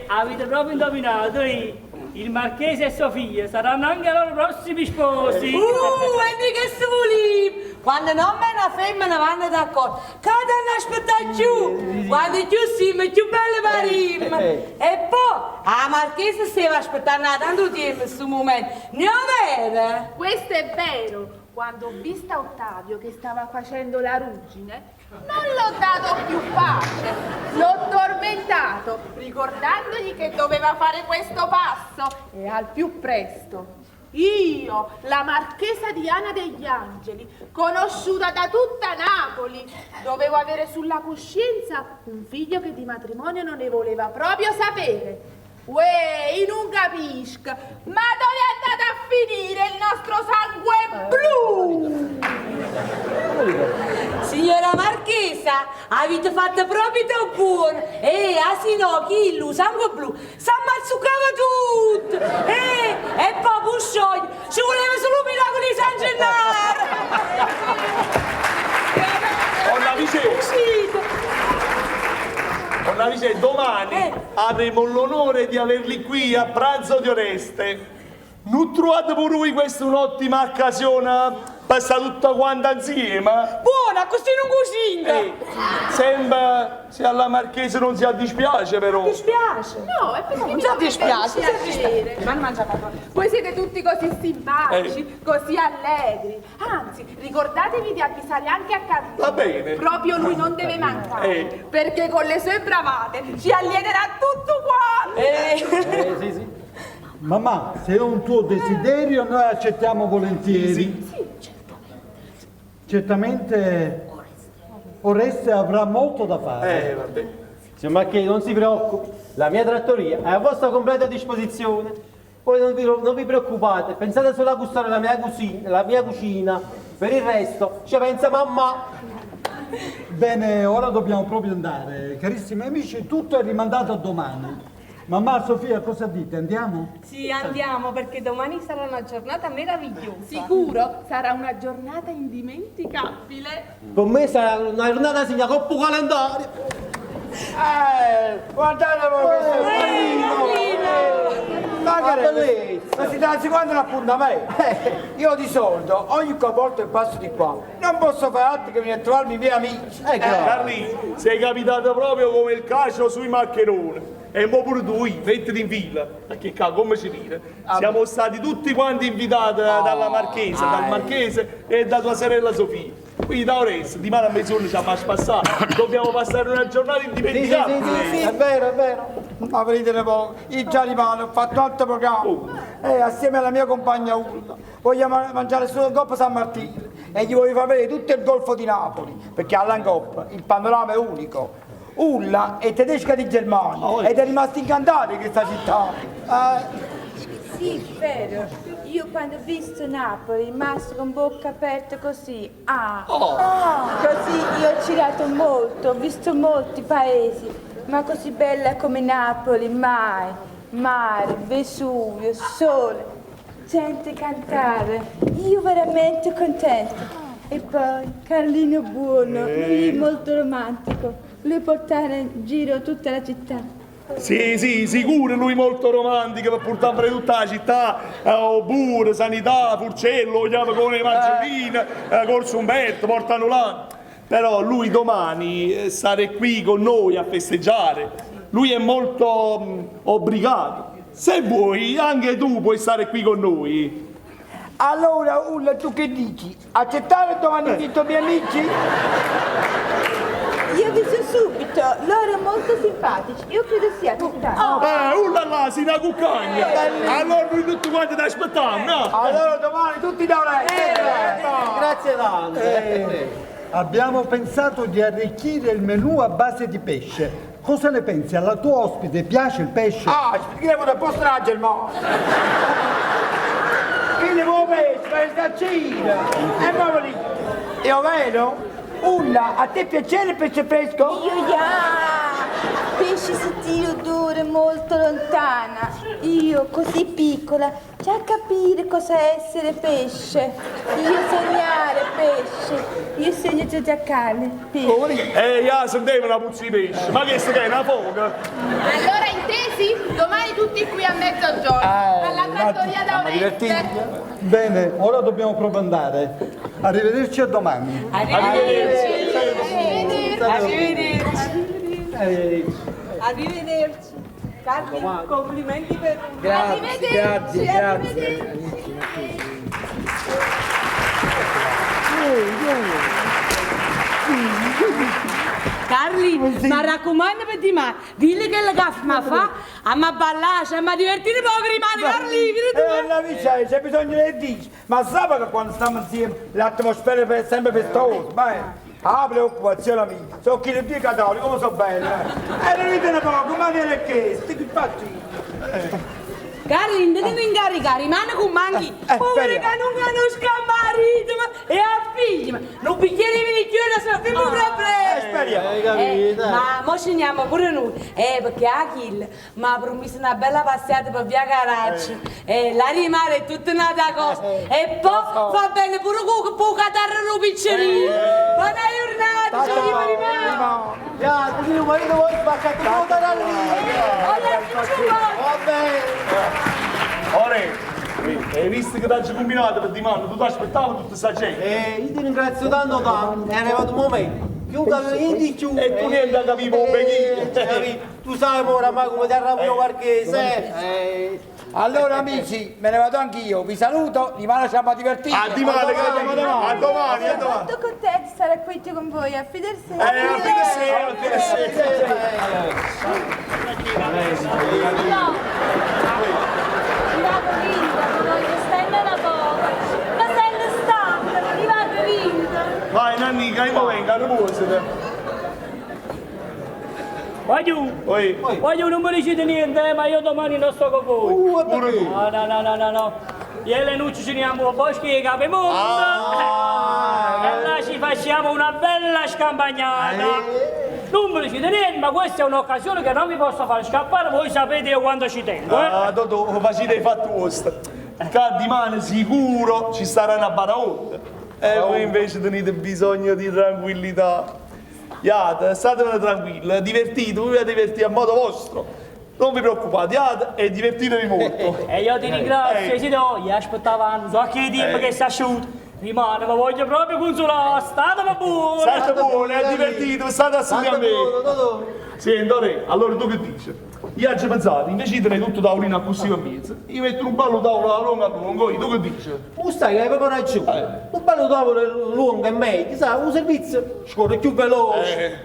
avete proprio indovinato, il marchese e Sofia saranno anche i loro prossimi sposi. E mica si voleva! Quando un uomo e una femmina vanno d'accordo, che danno aspettare più? Quando più siamo, più belle parim. E poi, la marchesa stava aspettando da tanto tempo in questo momento. Ne è vero? Questo è vero. Quando ho visto Ottavio che stava facendo la ruggine, non l'ho dato più pace, l'ho tormentato, ricordandogli che doveva fare questo passo e al più presto. Io, la marchesa Diana degli Angeli, conosciuta da tutta Napoli, dovevo avere sulla coscienza un figlio che di matrimonio non ne voleva proprio sapere. Uè, io non capisco, ma dove è andato a finire il nostro sangue blu? Signora Marchesa, avete fatto proprio buono. E asino, chi il sangue blu, si ammazzucava tutto. E poi scioglie, ci voleva solo un miracolo di San Gennaro. Vicè. Uscite. Donna Vicè, domani avremo l'onore di averli qui a pranzo di Oreste. Non trovate pure voi questa un'ottima occasione per stare tutta quanta insieme? Buona, così non cucina. Eh, sembra se alla marchese non si dispiace però. Dispiace? No, è perché Non mi ti dovrebbe dispiace, non ti dispiacere. dispiace. Ma non mangia papà. Voi siete tutti così simpatici, così allegri. Anzi, ricordatevi di avvisare anche a Carlino. Va bene. Proprio lui non deve mancare. Eh. Perché con le sue bravate ci allieterà tutto quanto. Eh, sì, sì. Mamma, se è un tuo desiderio noi accettiamo volentieri. Sì. Certamente Oreste avrà molto da fare. vabbè. Signor Marchese, non si preoccupi, la mia trattoria è a vostra completa disposizione. Voi non vi, non vi preoccupate, pensate solo a gustare la mia cucina, la mia cucina. Per il resto ci pensa mamma. Bene, ora dobbiamo proprio andare. Carissimi amici, tutto è rimandato a domani. Mamma Sofia, cosa dite? Andiamo? Sì, andiamo perché domani sarà una giornata meravigliosa. Sicuro sarà una giornata indimenticabile. Con me sarà una giornata segna coppo calendario. Guardate voi questo Ma che bellezza. Ma si dà quando l'appuntamento. Io di solito, ogni volta che passo di qua, non posso fare altro che venire a trovarmi i miei amici. Eh, Carlì, sei capitato proprio come il cacio sui maccheroni. E mo pure tu, mettiti in fila, perché qua come si dice? Siamo stati tutti quanti invitati dalla marchesa, dal marchese e da tua sorella Sofia. Quindi da Oreste, di mano a mezz'ora ci ha spassare. Dobbiamo passare una giornata indimenticabile. È vero, è vero. Ma venite poco, io già rimane, ho fatto altro programma. Assieme alla mia compagna Ulla, vogliamo mangiare solo il Coppa San Martino e gli voglio far vedere tutto il Golfo di Napoli, perché all'Ancoppa il panorama è unico. Ulla è tedesca di Germania ed è rimasta incantata di questa città. Sì, vero. Io quando ho visto Napoli, rimasto con bocca aperta così. Ah. Oh. Così io ho girato molto, ho visto molti paesi, ma così bella come Napoli, mai. Mare, Vesuvio, sole, gente cantare. Io veramente contenta. E poi Carlino buono, lui è molto romantico. Lui portare in giro tutta la città. Sì, sì, sicuro lui molto romantico per portare tutta la città, oppure Sanità, Furcello, chiama con le Margellina, Corso Umberto, portano là. Però lui domani sarà qui con noi a festeggiare. Lui è molto obbligato. Se vuoi, anche tu puoi stare qui con noi. Allora, Ulla, tu che dici? Accettare domani invito i miei amici? Io vi so subito, loro molto simpatici, io credo sia accettato. Ulla là, si una cuccagna. Allora noi tutti quanti ti aspettiamo, no? Allora domani tutti da Eh, Grazie tante. Abbiamo pensato di arricchire il menù a base di pesce. Cosa ne pensi? Alla tua ospite piace il pesce? Ah, scrivo da posto la Germania. Che ne vuoi pesce? Per sta Cina. E ma lì. Io vedo? Ulla, a te piace il pesce fresco? Io ya! Pesce sentire odore molto lontana. Io così piccola, già capire cosa è essere pesce. Io sognare pesce. Io sogno zodiacale, pesce. Ya, sentivo una puzza di pesce. Ma che che è una foca? Allora intesi? Domani tutti qui a mezzogiorno. alla trattoria da Oreste. Bene, ora dobbiamo proprio andare. Arrivederci a domani. Arrivederci. Arrivederci. Arrivederci. Arrivederci. Carli, complimenti per un Grazie, grazie, grazie. Carli, ma raccomando per di me, dilli che la gaffa ma fa, a ma ballare, a ma divertire poco rimane, Carli, vieni tu. Anna Vicè, c'è bisogno di dici, ma sai che quando stiamo insieme l'atmosfera è sempre festosa, beh. Ah, preoccupazione mia, sono chi le due cattolici, come sono belle. E non ridete poco, ma viene chiesto, che faccio io? Carlin, te ne incaricare, rimane con manchi. Povero che non conosco a marito e a figlio. Un bicchiere di vino chiuso, sono più problemi. Speriamo. Hai capito? Eh, ma mo ci andiamo pure noi. Perché Achille mi ha promesso una bella passeggiata per via Caraccio. La rimane è tutta un'altra cosa. E poi fa bene pure con con catarro un piccerino. Buona giornata, ci vediamo rimane. Ya, tu mio marito vuoi spaccare tutto da lì. Va bene. Ore, hai visto che ti ho combinato per dimano? Tu ti aspettavi tutta questa gente? Io ti ringrazio tanto tanto, è arrivato un momento. Che non capivo niente di più. E tu niente capivo un pochino. Tu sai oramai come ti arrabbio marchese. Allora amici, me ne vado anch'io, vi saluto, dimane siamo a divertire. A dimane, a domani. a domani, a Sono domani. molto contenta di stare qui con voi. A Wiedersehen. A Wiedersehen, a Wiedersehen. No! Vado vinta, mi voglio stendere una poco. Ma sento stanca, non mi vado vinta. Vai Nannica, io vengo, riposati. Voglio, voglio, non mi dicete niente, ma io domani non sto con voi. Pure tu. No, no, no, no, no, no. Io e Lenuccio ci andiamo al bosco di Capemonte. E là ci facciamo una bella scampagnata. Non mi dicete niente, ma questa è un'occasione che non vi posso far scappare, voi sapete io quanto ci tengo, eh. Ah, Totò, facite i fatti vostri. Che dimane sicuro ci sarà una baraonda. E voi invece tenete bisogno di tranquillità. Iate, statevene tranquilli, divertite, voi vi divertite a modo vostro. Non vi preoccupate, iate e divertitevi molto. E io ti ringrazio, Isidoro, io aspettavo non so che tempo che si è asciutto. Rimane, ma voglio proprio consolare, statemi buono. State buoni, è divertito, state a sentire a me. Senti, Ore, allora tu che dici? Io ho già pensato, invece di tenere tutto tavolino così a mezzo, io metto un ballo tavolo a lungo a lungo, tu che dici? Tu sai che hai proprio ragione. Un bello tavolo lungo è meglio, sai, un servizio scorre più veloce.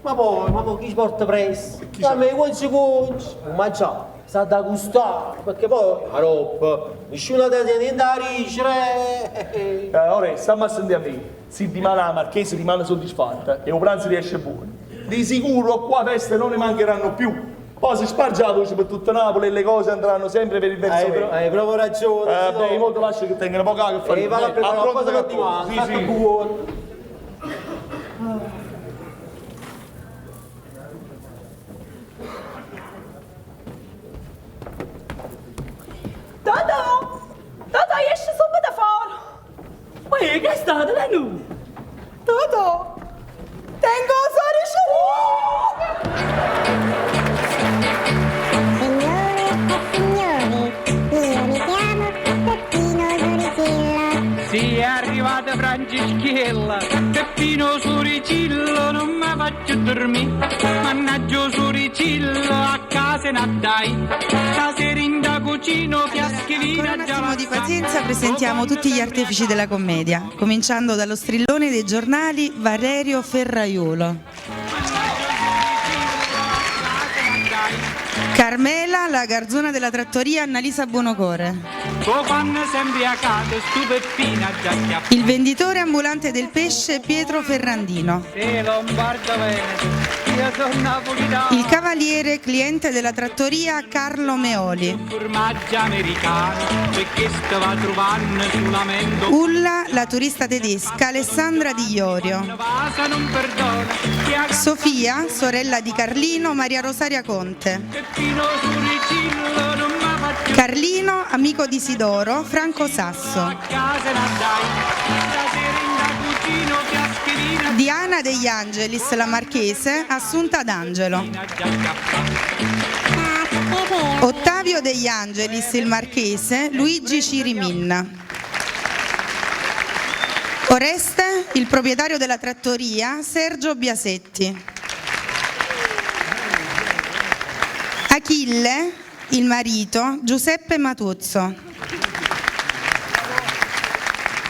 Ma poi chi si porta presto? A me quanti conci, un mangiare, sa da gustare, perché poi la roba, nessuno ti tiene niente da ricere. Ora, stiamo a sentire a me, se rimane la marchese rimane soddisfatta e il pranzo riesce buono. Di sicuro qua feste non ne mancheranno più. Poi si sparge la voce per tutta Napoli e le cose andranno sempre per il verso meglio. Hai proprio ragione. Beh, io te lascio che tengano poca che fare. E vado a preparare Appronta qualcosa per che domani, Sì, state sì. buono. Totò! Totò, esci subito fuori! Ma che è stato, Lenu? Totò! Tengo Signore e signori, io mi chiamo Peppino Suricillo. Sì, è arrivata Franceschella, Peppino Suricillo non mi faccio dormire. Mannaggia Suricillo, a casa ne dai. Stasera in da cucina fiaschi Ancora un attimo di pazienza, presentiamo tutti gli artefici della commedia, cominciando dallo strillone dei giornali Valerio Ferraiuolo. Carmela, la garzona della trattoria Annalisa Buonocore. Quando sempre a casa, stu Peppino già chiappa. Il venditore ambulante del pesce Pietro Ferrandino. Sì, Lombardo Veneto, io sono napolitano. Il cavaliere cliente della trattoria Carlo Meoli. Formaggio americano, perché stava trovando solamente Ulla, la turista tedesca Alessandra Di Iorio. Vasa non perdona, chi ha Sofia, sorella di Carlino, Maria Rosaria Conte. Peppino Suricillo non mi faccio Carlino, amico di Isidoro, Franco Sasso. a casa ne dai. Stasera in da cucina fiaschina Diana degli Angelis, la marchese, Assunta D'Angelo. Ottavio degli Angelis, il marchese, Luigi Cirimin. Oreste, il proprietario della trattoria, Sergio Biasetti. Achille, il marito, Giuseppe Matuzzo.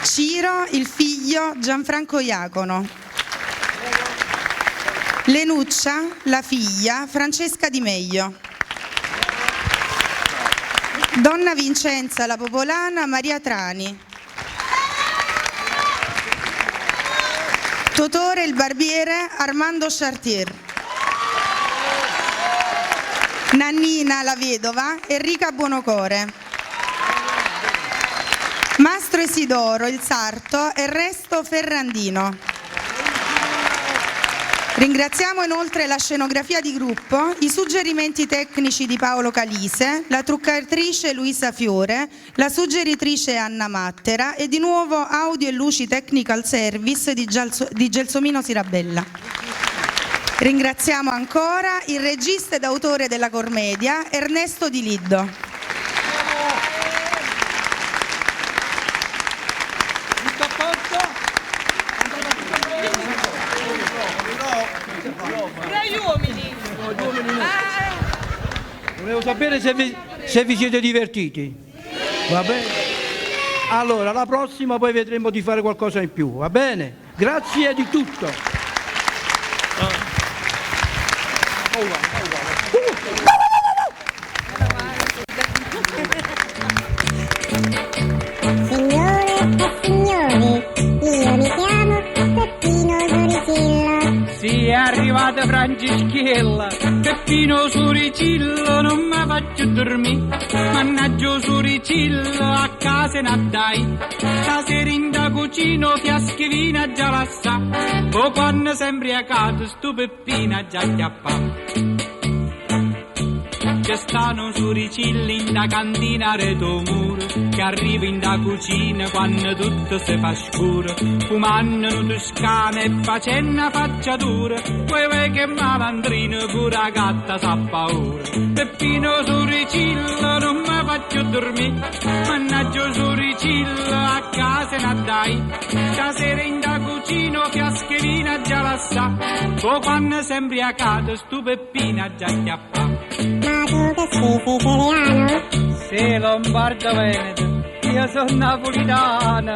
Ciro, il figlio, Gianfranco Iacono. Lenuccia, la figlia, Francesca Di Meglio. Donna Vincenza, la popolana, Maria Trani. Totore, il barbiere, Armando Chartier. Nannina la vedova, Enrica Buonocore. Mastro Isidoro, il sarto, Ernesto Ferrandino. Ringraziamo inoltre la scenografia di gruppo, i suggerimenti tecnici di Paolo Calise, la truccatrice Luisa Fiore, la suggeritrice Anna Mattera e di nuovo Audio e Luci Technical Service di, Gialso- di Gelsomino Sirabella. Ringraziamo ancora il regista ed autore della commedia Ernesto Di Liddo. Tutto a posto? Pure gli uomini. Volevo sapere se vi, se vi siete divertiti. Va bene? Allora, la prossima poi vedremo di fare qualcosa in più, va bene? Grazie di tutto. Signore e signori, io mi chiamo Peppino Suricillo. Sì, è arrivata Franceschella, Peppino Suricillo non mi faccio dormire. Mannaggia Suricillo, a casa ne dai. Stasera in da cucina fiaschi vino già la sa. O quando sempre a casa sto Peppino già chiappa. C'è stanno suricilli in da cantina reto muro Che arriva in da cucina quando tutto si fa scuro. Fumando un toscano e facendo faccia dura. Poi vedi che malandrino pure la gatta sa paura. Peppino suricillo non mi faccio dormire. Mannaggia suricillo a casa ne dai. Stasera in da cucina fiaschierina già la sa. Poi quando sempre a casa sto Peppino già chiappa Ma tu che sei siciliano? Sì, Lombardo Veneto, io sono napolitano.